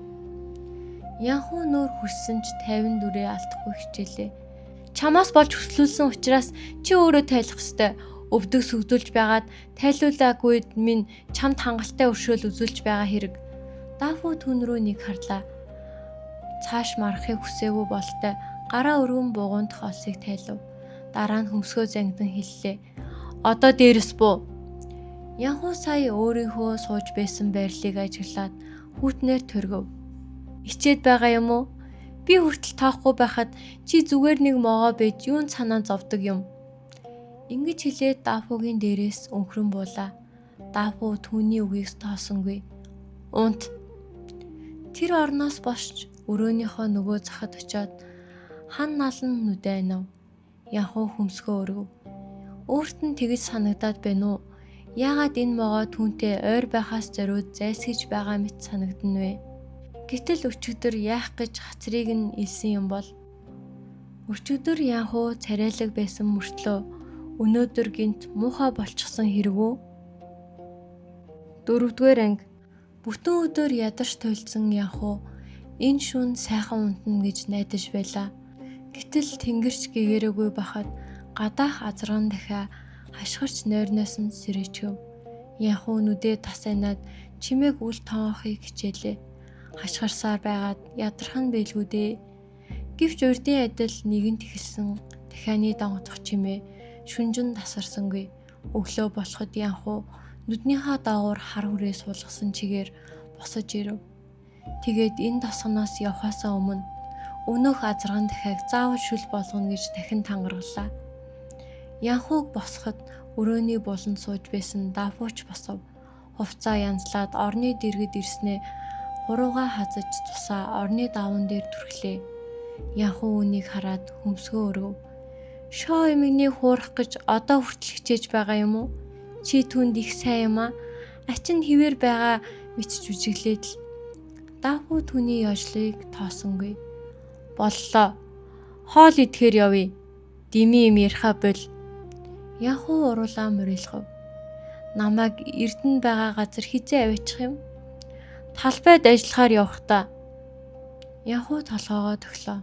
Янхуу нүүр хөрсөн ч 54-ээ алдахгүй хичээлээ. Чамаас болж хүслүүлсэн учраас чи өөрөө тайлах ёстой. Өвдөг сүгдүүлж байгаад тайлуулаагүйд минь чамд хангалттай өршөөл үзүүлж байгаа хэрэг. Даавуу түүн рүү нэг харлаа. Цааш марахыг хүсээгүй бололтой гараа өргөн бугуйндах олсыг тайлав. Дараа нь хөмсгөө зангидан хэллээ. Одоо дээрэс буу. Янхуу сая өөрийнхөө сууж байсан байрлалыг ажиглаад хүүтнээр төргөв. Ичээд байгаа юм уу? Би хүртэл тоохгүй байхад чи зүгээр нэг могоо байж юун санаа зовдөг юм. Ингэж хэлээд Дафугийн дээрээс өнхрөн буулаа. Дафу түүний үгийг тоосонгүй. Унт. Тэр орноос босч өрөөнийхөө нөгөө захад очиод хан налан нүдэ анив. Янхуу хөмсгөө өргөв. Өөрт нь тэгж санагдаад байна уу? Яагаад энэ могоо түүнтэй ойр байхаас зориуд зайлсхийж байгаа мэт санагдана вэ? Гэтэл өчигдөр яах гэж хацрыг нь илсэн юм бол? Өчигдөр Янхуу царайлаг байсан мөртлөө өнөөдөр гинт муухай болчихсон хэрэг үү? 4-р анги. Бүтэн өдөр ядарч туйлдсан Янхуу энэ шөнө сайхан унтна гэж найдаж байлаа. Гэтэл тэнгэрч гэгэрээгүй бахад гадаах азарган дахиа хашгирч нойрноос нь сэрээчгэв. Янхуу нүдээ тас айнаад чимээг үл тоохыг хичээлээ. Хашгирсаар байгаад ядрах нь бэлгүй дээ. Гэвч урдын адил нэгэнт эхэлсэн дахианы донгодох чимээ шүнжин тасарсангүй. Өглөө болоход Янхуу нүднийхаа доогуур хар хүрээ суулгасан чигээр босож ирэв. Тэгээд энэ тосгоноос явхаасаа өмнө өнөөх азарган дахиаг заавал шүл болгоно гэж дахин тангаргалаа. Янхууг босоход өрөөний буланд сууж байсан Дафууч босов. Хувцаа янзлаад орны дэргэд ирснээ хуруугаа хазаж цусаа орны даван дээр түрхлээ. Янхуу үүнийг хараад хөмсгөө өргөв. Шоо эмэгнийг хуурах гэж одоо хүртэл хичээж байгаа юм уу? Чи түүнд их сайн юм аа. Ачин хിവэр байгаа мэт жүжиглээд л. Дафу түүний ёжлыг тоосонгүй. Боллоо. Хоол идэхээр явъя. Дими юм яриха бол. Янхуу уруулаа морилгов. Намайг эрдэнэ байгаа газар хизээ аваачих юм? Талбайд ажиллахаар явахдаа. Янхуу толгоогоо төхлөө.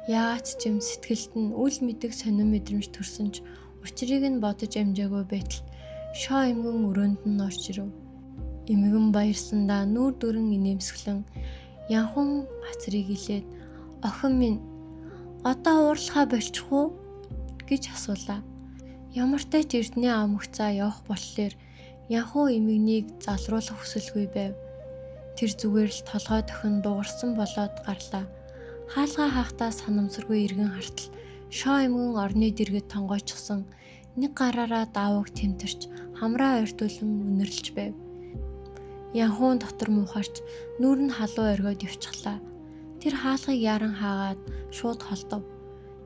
Яагаад ч юм сэтгэлд нь үл мэдэг сонин мэдрэмж төрсөн ч учрыг нь бодож амжаагүй байтал шоо эмгэн өрөөнд нь орж ирэв. Эмгэн баярсандаа нүүр дүрэн инээмсэглэн Янхун хацрыг илээд охин минь одоо уурлахаа болчих уу гэж асуулаа. Ямартай ч эрдэнэ амгцаа явах болохоор Янхуу эмгэнийг залруулах хүсэлгүй байв. Тэр зүгээр л толгой дохин дуугарсан болоод гарлаа. Хаалгаа хаахтаа санамсаргүй эргэн хартал шоо эмгэн орны дэргэд тонгойчихсон нэг гараараа даавууг тэмтэрч хамраа ойртуулан үнэрлж байв. Янхуун дотор муухарч нүүр нь халуун оргиод явчихлаа. Тэр хаалгыг яаран хаагаад шууд холдов.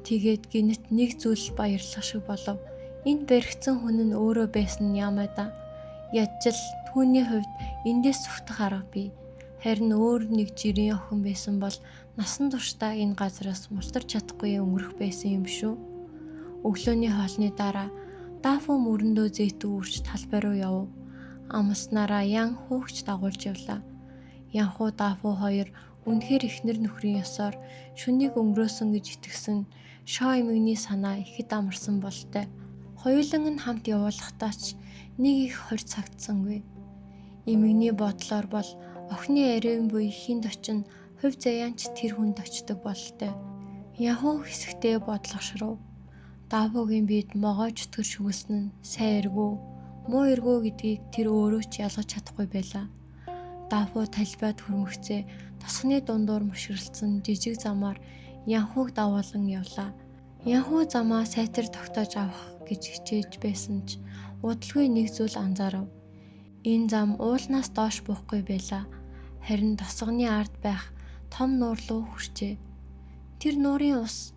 Тэгээд гинэт нэг зүйл баярлах шиг болов. Энэ баригдсан хүн нь өөрөө байсан нь яамаа да. Ядчил түүний хувьд эндээс зүхтэх арга бий. Харин өөр нэг жирийн охин байсан бол насан туршдаа энэ газраас мултарч чадахгүй өнгөрөх байсан юм шүү. Өглөөний хоолны дараа Дафу мөрөндөө зэйтүү үрч талбай руу явв. Амласнараа Ян хөөгч дагуулж явлаа. Янхуу Дафу хоёр үнэхээр эхнэр нөхрийн ёсоор шүнийг өнгөрөөсөн гэж итгэсэн шоо эмэгний санаа ихэд амарсан болтой. Хоёулан нь хамт явуулахдаа ч нэг их хорь цагтсангүй. Эмэгний бодлоор бол охины ариун буй хинд очин хувь заяанч тэр хүнд очдог бололтой. Янхуу хэсэгтээ бодлогошров. Даавуугийн биед могой чөтгөр шүглэсэн нь сайн эргүү, муу эргүү гэдгийг тэр өөрөө ч ялгаж чадахгүй байлаа. Даавуу талбайд хөрмөгцөө тосгоны дундуур мөшөрлөсөн жижиг замаар Янхууг дагуулan явлаа. Янхуу замаа сайтар тогтоож авах гэж хичээж байсан ч удалгүй нэг зүйл анзаарав. Энэ зам уулнаас доош буухгүй байлаа. Харин тосгоны ард байх том нуур руу хүрчээ. Тэр нуурын ус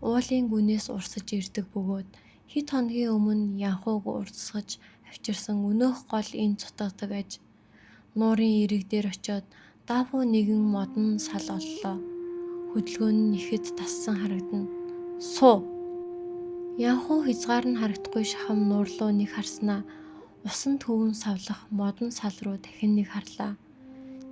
уулын гүнээс урсаж ирдэг бөгөөд хэд хоногийн өмнө Янхууг урсгаж авчирсан өнөөх гол энэ цутгадаг аж. Нуурын эрэг дээр очиод Дафу нэгэн модон сал оллоо. Хөдөлгөөн нь ихэд тассан харагдана. Суу. Янхуу хязгаар нь харагдахгүй шахам нуур руу нэг харснаа усан төвөн савлах модон сал руу дахин нэг харлаа.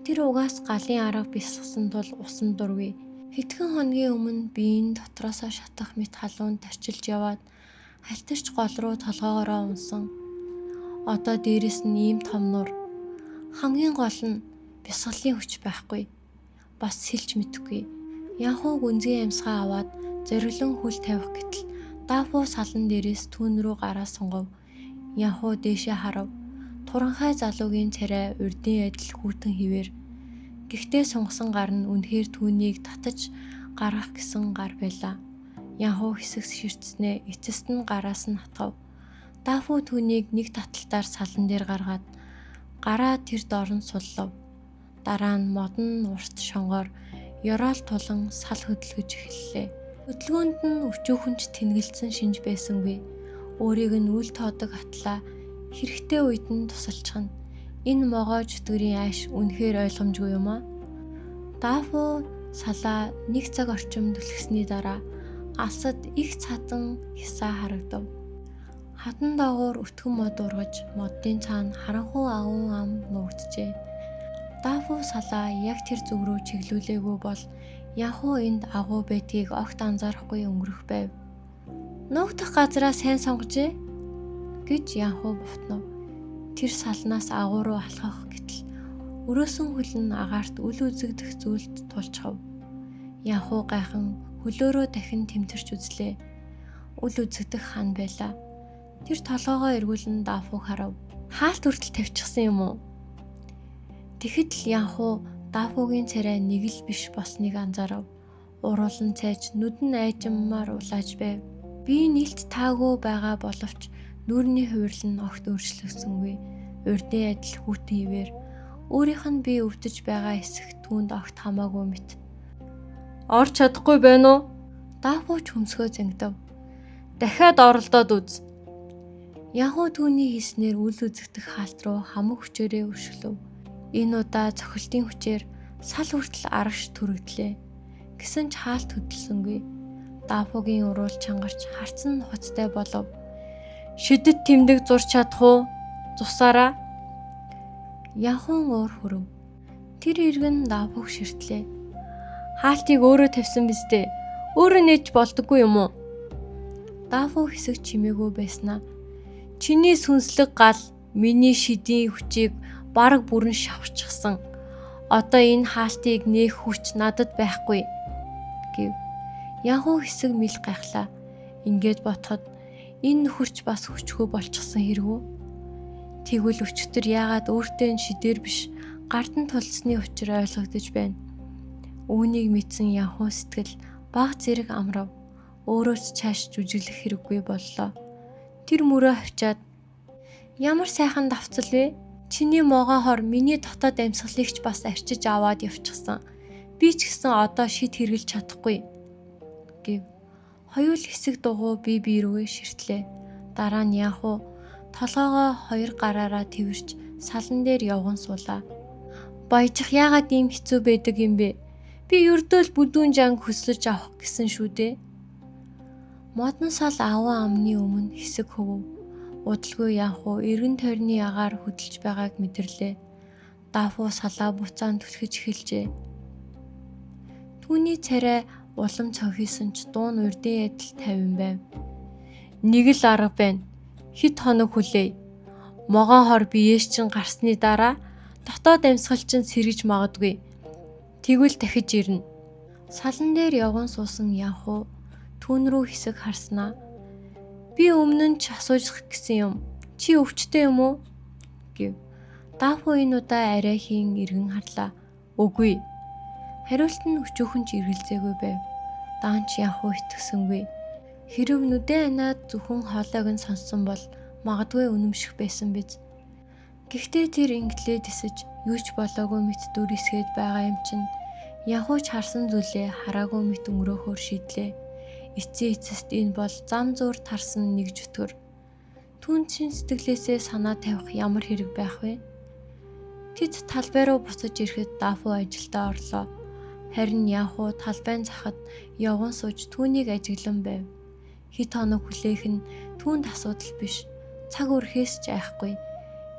Тэр угаас галын арга бясалгасан тул усан дургүй. Хэдхэн хоногийн өмнө биеийн дотроосоо шатах мэт халуун тарчилж яваад халтарч гол руу толгоогоороо унсан. Одоо дээрэс нь ийм том нуур. Хамгийн гол нь бясалгалын хүч байхгүй. Бас сэлж мэдэхгүй. Янхуу гүнзгий амьсгаа аваад зориглон хөл тавих гэтэл Дафу салан дээрээс түүн рүү гараа сунгав. Янхуу дээшээ харав. Туранхай залуугийн царай урдын адил хүйтэн хിവэр. Гэхдээ сунгасан гар нь үнэхээр түүнийг татаж гаргах гэсэн гар байлаа. Янхуу хэсэг ширтснээ эцэст нь гараас нь хатгав. Дафу түүнийг нэг таталтаар салан дээр гаргаад гараа тэр доор нь суллав. Дараа нь модон урт шонгоор ёроол тулан сал хөдөлгөж эхэллээ. Хөдөлгөөнд нь өчүүхэн ч тэнгэлдсэн шинж байсангүй. Өөрийг нь үл тоодог атлаа хэрэгтэй үед нь тусалчихна. Энэ могой чөтгөрийн ааш үнэхээр ойлгомжгүй юм аа. Дафу салаа нэг цаг орчим түлхсэний дараа алсад их цадан хясаа харагдав. Хадан доогуур өтгөн мод ургаж модын цаана харанхуй агуун ам нуугджээ. Дафу салаа яг тэр зүг рүү чиглүүлээгүй бол Янхуу энд агуу байдгийг огт анзаарахгүй өнгөрөх байв. Нуугдах газраа сайн сонгожээ гэж Янхуу бовтнов. Тэр салнаас агуу руу алхах гэтэл өрөөсөн хөл нь агаарт үл үзэгдэх зүйлд тулчхав. Янхуу гайхан хөлөөрөө дахин тэмтэрч үзлээ. Үл үзэгдэх хан байлаа. Тэр толгоогоо эргүүлэн Дафуг харав. Хаалт хүртэл тавьчихсан юм уу? Тэгэхэд л Янхуу Дафугийн царай нэг л биш болсныг анзаарав. Уруулан цайж нүд нь айжмаар улааж байв. Би нийлт таагүй байгаа боловч нүүрний хувирлал нь огт өөрчлөгдсөнгүй. Урдын адил хүйтэн хിവэр өөрийнх нь бие өвдөж байгаа хэсэг түүнд огт хамаагүй мэт. Орч чадахгүй байна уу? Дафуу ч хөмсгөө зангидав. Дахиад оролдоод үз. Янхуу түүний хийснээр үл үзэгдэх хаалт руу хамаг хүчээрээ өшиглөв. Энэ удаа цохилтын хүчээр сал хүртэл арагш түрэгдлээ. Гэсэн ч хаалт хөдөлсөнгүй. Дафугийн уруул чангарч харц нь нухацтай болов. Шидэт тэмдэг зурч чадах уу? Цусаараа. Янхун уур хүрв. Тэр иргэн Дафуг ширтлээ. Хаалтыг өөрөө тавьсан биз дээ. Өөрөө нээж болдоггүй юм уу? Дафу хэсэг чимээгүй байснаа. Чиний сүнслэг гал миний шидийн хүчийг бараг бүрэн шавхчихсан. Одоо энэ хаалтыг нээх хүч надад байхгүй гэв. Янхуу хэсэг мэл гайхлаа. Ингээд ботход энэ нөхөрч бас хүчгүй болчихсон хэрэг үү? Тэгвэл өчтөр яагаад өөртөө нь шидээр биш гард нь тулцсны учир ойлгогдож байна. Үүнийг мэдсэн Янхуу сэтгэл баг зэрэг амрав. Өөрөө ч чааш жүжиглэх хэрэггүй боллоо. Тэр мөрөө авчаад ямар сайхан давцал вэ? Чиний могоо хор миний дотоод амьсгалыг ч бас арчиж аваад явчихсан. Би ч гэсэн одоо шид хэрглэж чадахгүй гэв. Хоёул хэсэг дугуй бие бие рүүгээ ширтлээ. Дараа нь Янхуу толгоогоо хоёр гараараа тэрч салан дээр явган суулаа. Баяжих яагаад ийм хэцүү байдаг юм бэ? Би ердөө л бүдүүн жанг хөслөж авах гэсэн шүү дээ. Модон сал аван амны өмнө хэсэг хөвөв. Удалгүй Янхуу эргэн тойрны агаар хөдөлж байгааг мэдэрлээ. Дафуу салаа буцаан түлхэж эхэлжээ. Түүний царай улам цонхисон ч дуун урдын адил тавин байв. Нэг л арга байна. Хэд хоног хүлээе. Могоон хор биеэс чинь гарсны дараа дотоод амьсгал чинь сэргэж магадгүй. Тэгвэл дахиж ирнэ. Салан дээр явган суусан Янхуу түүн рүү хэсэг харснаа. Би өмнө нь ч асууж гэсэн юм. Чи өвчтэй юм уу? гэв. Дафу энэ удаа арай хийн эргэн харлаа. Үгүй. Хариулт нь өчүүхэн ч эргэлзээгүй байв. Даанч Янхуу итгэсэнгүй. Хэрв нүдэн анаад зөвхөн хоолойг нь сонссон бол магадгүй үнэмших байсан биз. Гэхдээ тэр инглээ дисэж юу ч болоогүй мэт дүрисгээд байгаа юм чинь Янхуу ч харсан зүйлээ хараагүй мэт өнгөрөөхөөр шийдлээ. Эцсийн эцэст энэ бол зам зуур тарсан нэг чөтгөр. Түүнд шин сэтгэлээсээ санаа тавих ямар хэрэг байх вэ? Тэд талбай руу буцаж ирэхэд Дафу ажилдаа орлоо. Харин Янхуу талбайн захад явган сууж түүнийг ажиглан байв. Хэд хоног хүлээх нь түүнд асуудал биш. Цаг үрэхээс ч айхгүй.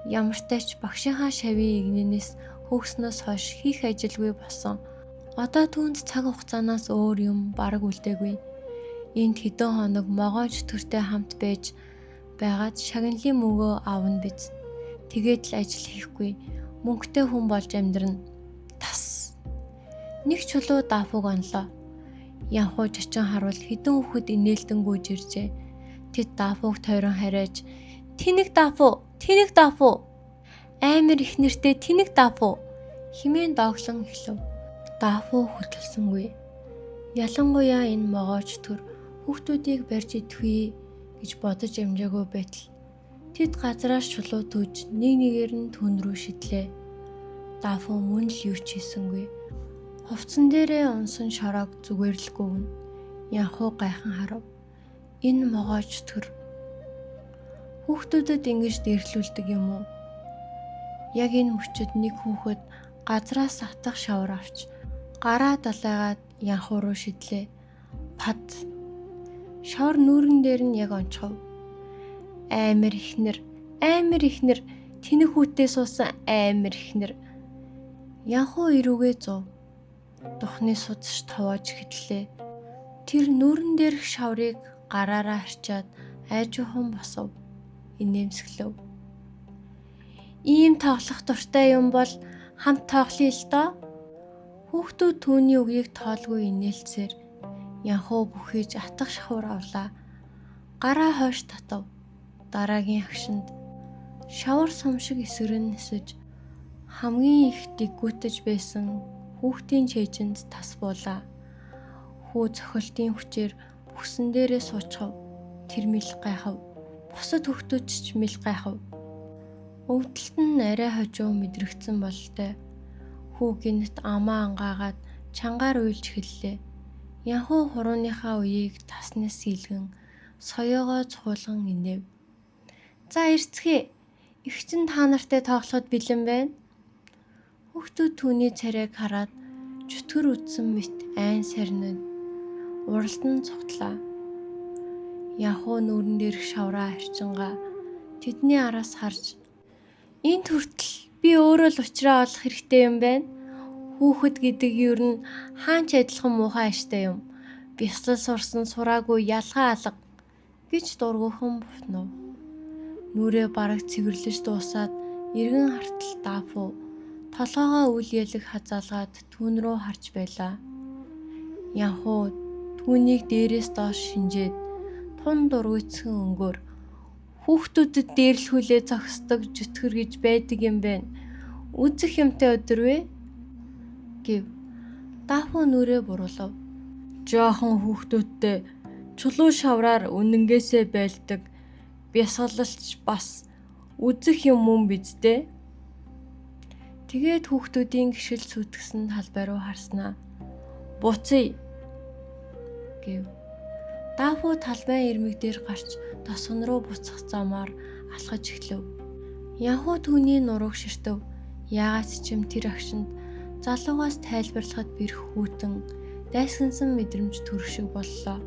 Ямартай ч багшийнхаа шавийн игнэнээс хөөгснөөс хойш хийх ажилгүй болсон. Одоо түүнд цаг хугацаанаас өөр юм бараг үлдээгүй. Энд хэдэн хоног могой чөтгөртэй хамт байж байгаад шагналын мөнгөө авна биз. Тэгээд л ажил хийхгүй мөнгөтэй хүн болж амьдрна. Тас. Нэг чулуу Дафуг онлоо. Янхуу жачин харуул хэдэн хүүхэд инээлдэн гүйж иржээ. Тэд Дафуг тойрон харайж "Тэнэг Дафу, тэнэг Дафу. Аймар их нэртэй тэнэг Дафу" хэмээн дооглон эхлэв. Дафу хөдөлсөнгүй. Ялангуяа энэ могойч төр хүүхдүүдийг барьж идэхгүй гэж бодож амжаагүй байтал тэд газраас чулуу түүж нэг нэгээр нь түн рүү шидлээ. Дафу мөн л юу ч хийсэнгүй. Хувцсан дээрээ унсан шороог зүгээр л гүвнэ. Янхуу гайхан харав. Энэ могойч төр хүүхдүүдэд ингэж дээрлүүлдэг юм уу? Яг энэ мөчөд нэг хүүхэд газраас атах шавар авч гараа далайгаад Янхуу руу шидлээ. Пад. Шавар нүүрэн дээр нь яг онцгов. Аймар ихнэр, аймар ихнэр, тэнэг хүүтэй суусан аймар ихнэр. Янхуу эрүүгээ зув. Духны судасч товоож хэтлээ. Тэр нүүрэн дээрх шаврыг гараараа харчаад айжуухан босов. Инээмсэглэв. Ийм тоглох дуртай юм бол хамт тоглоё л доо. Хүүхдүүд түүний үгийг тоолгүй инээлцээр Янхуу бүхийж атах шахуур авлаа. Гараа хойш татав. Дараагийн агшинд шавар сум шиг эсэрэн нисэж хамгийн их дэггүйтэж байсан хүүхдийн чэйжинд тас буулаа. Хүү цохилтын хүчээр бүхсэн дээрээ суучхав. Тэр мэл гайхав. Бусад хүүхдүүд ч мэл гайхав. Өвдөлт нь арай хожуу мэдрэгдсэн бололтой. Хүү гинэт амаа ангаагаад чангаар уйлж эхэллээ. Янхуу хурууныхаа үеийг таснаас сийлгэн соёогоо цуулган инээв. За ирцгээе. Эгч нь та нартай тоглоход бэлэн байна. Хүүхдүүд түүний царайг хараад чөтгөр үдсэн мэт айн сарнид уралдан цугтлаа. Янхуу нүүрэн дээрх шавраа арчингаа тэдний араас харж энд хүртэл би өөрөө л учраа олох хэрэгтэй юм байна. Хүүхэд гэдэг ер нь хаан ч адилхан муухай аштай юм. Бясалгал сурсан сураагүй ялгаа алга гэж дургүйхэн бутнав. Нүрээ бараг цэвэрлэж дуусаад эргэн хартал Дафу толгойгоо үл ялэг хазаалгаад түүн рүү харж байлаа. Янхуу түүнийг дээрээс доош шинжээд тун дургүйцхэн өнгөөр хүүхдүүдэд дээрлэхүүлээ зогсдог чөтгөр гэж байдаг юм байна. Үзэх юмтай өдөр вэ? Гэв. Дафу нүрээ буруулав. Жоохон хүүхдүүдтэй чулуу шавраар үнэнгээсээ байлдаг бясалгалч бас үзэх юм мөн биз дээ. Тэгээд хүүхдүүдийн гişил сүйтгэсэн талбай руу харснаа. Буцъя гэв. Дафу талбайн ирмэг дээр гарч тосгон руу буцах замаар алхаж эхлэв. Янхуу түүний нурууг ширтэв. Яагаад ч юм тэр агшинд залуугаас тайлбарлахад бэрх хүйтэн дайсагнасан мэдрэмж төрөх шиг боллоо.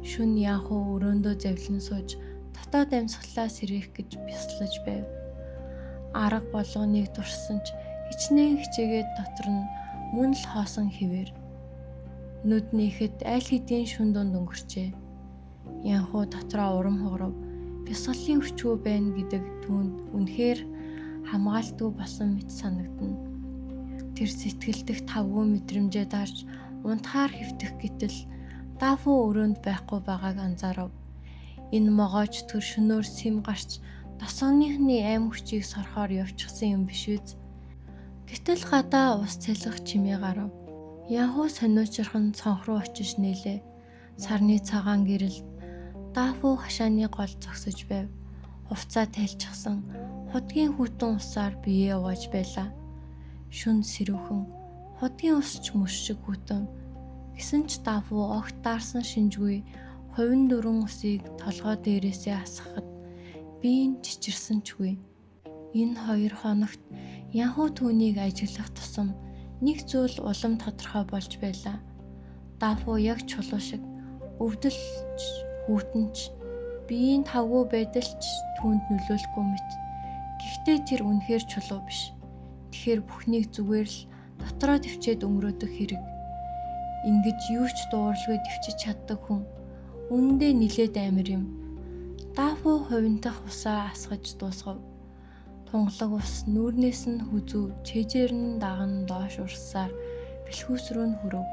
Шөнө Янхуу өрөөндөө завилан сууж дотоод амьсгалаа сэргээх гэж бясалгаж байв. Арга болгоныг туршсан ч хичнээн хичээгээд дотор нь мөн л хоосон хэвээр. Нүд нээхэд аль хэдийн шүн дунд өнгөрчээ. Янхуу дотроо урам хугарав. Бясалгалын хүчгүй байна гэдэг түүнд үнэхээр хамгаалтгүй болсон мэт санагдана. Тэр сэтгэл дэх тавгүй мэдрэмжээ дарж унтахаар хэвтэх гэтэл Дафу өрөөнд байхгүй байгааг анзаарав. Энэ могойч төр шөнөөр сэм гарч досооныхны аим хүчийг сорхоор явчихсан юм биш үз. Гэтэл гадаа ус цалих чимээ гарав. Янхуу сониучирхан цонх руу очиж нээлээ. Сарны цагаан гэрэлд Дафу хашааны гол зогсож байв. Хувцаа тайлчихсан худгийн хүйтэн усаар биеэ угааж байлаа. Шүн сэрүүхэн худгийн ус ч мөс шиг хүйтэн. Гэсэн ч Дафу огт даарсан шинжгүй хувин дөрвөн усыг толгой дээрээсээ асгахад бие нь чичирсэн ч үгүй. Энэ 2 хоногт Янхуу түүнийг ажиглах тусам нэг зүйл улам тодорхой болж байлаа. Дафу яг чулуу шиг өвдөлч хүйтэн ч биеийн тавгүй байдал ч түүнд нөлөөлөхгүй мэт. Гэхдээ тэр үнэхээр чулуу биш. Тэгэхээр бүхнийг зүгээр л дотроо төвчээд өнгөрөөдөх хэрэг. Ингэж юу ч дууралгүй төвчиж чаддаг хүн үнэндээ нилээд амар юм. Дафу хувинтах усаа асгаж дуусгав. Тунгалаг ус нүүрнээс нь хүзүү чэжээр нь даган доош урссаар бэлхүүс рүү нь хүрв.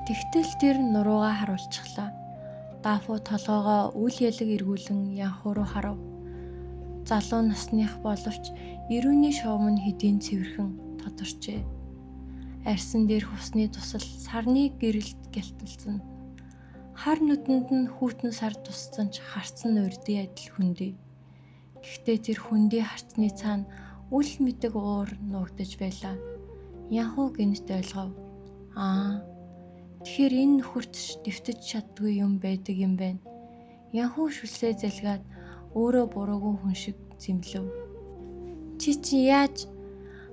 Тэгтэл тэр нуруугаа харуулчихлаа. Дафу толгоогоо үл ялэг эргүүлэн Янхуу руу харав. Залуу насных боловч эрүүний шугам нь хэдийн цэвэрхэн тодорчээ. Арьсан дээрх усны тусал сарны гэрэлд гялталсан. Хар нүдэнд нь хүйтэн сар туссан ч харц нь урдын адил хөндий. Гэхдээ тэр хөндий харцны цаана үл мэдэг уур нуугдаж байлаа. Янхуу гэнэт ойлгов. Аа. Тэгэхээр энэ нөхөрт дэвтэж чаддгүй юм байдаг юм байна. Янхуу шүлсээ залгаад өөрөө буруугүй хүн шиг зэмлэв. Чи чи яаж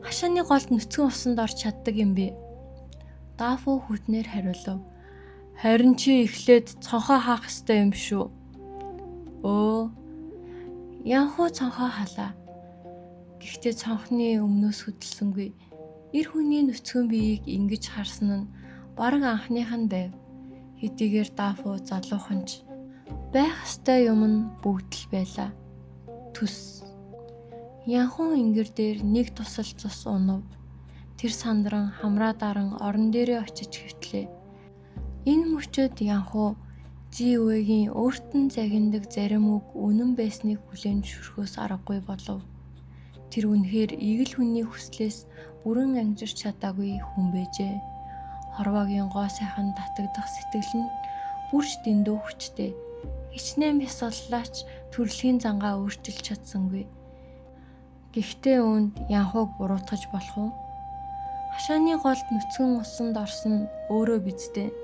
хашааны голд нүцгэн усанд орч чаддаг юм бэ? Дафу хүтнээр хариулав. Харин чи эхлээд цонхоо хаах ёстой юм шүү. Өө. Янхуу цонхоо халаа. Гэхдээ цонхны өмнөөс хөдөлсөнгүй. Эр хүний нүцгэн биеийг ингэж харсан нь бараг анхных нь байв. Хэдийгээр Дафу залуухан ч байх ёстой юм нь бүгд л байлаа. Төс. Янхуу ингэр дээр нэг тусал цус унав. Тэр сандран хамраа даран орон дээрээ очиж хэвтлээ. Энэ мөчөд Янхуу Зи үегийн өөрт нь загиндаг зарим үг үнэн байсныг хүлээн зөвшөөрөхөөс аргагүй болов. Тэр үнэхээр игэл хүний хүслээс бүрэн ангижирч чадаагүй хүн байжээ. Хорвоогийн гоо сайхан татагдах сэтгэл нь бүрч дэндүү хүчтэй. Хичнээн бясаллаач төрөлхийн зангаа өөрчилж чадсангүй. Гэхдээ үүнд Янхууг буруутгаж болох уу? Хашааны голд нүцгэн усанд орсон нь өөрөө биз дээ.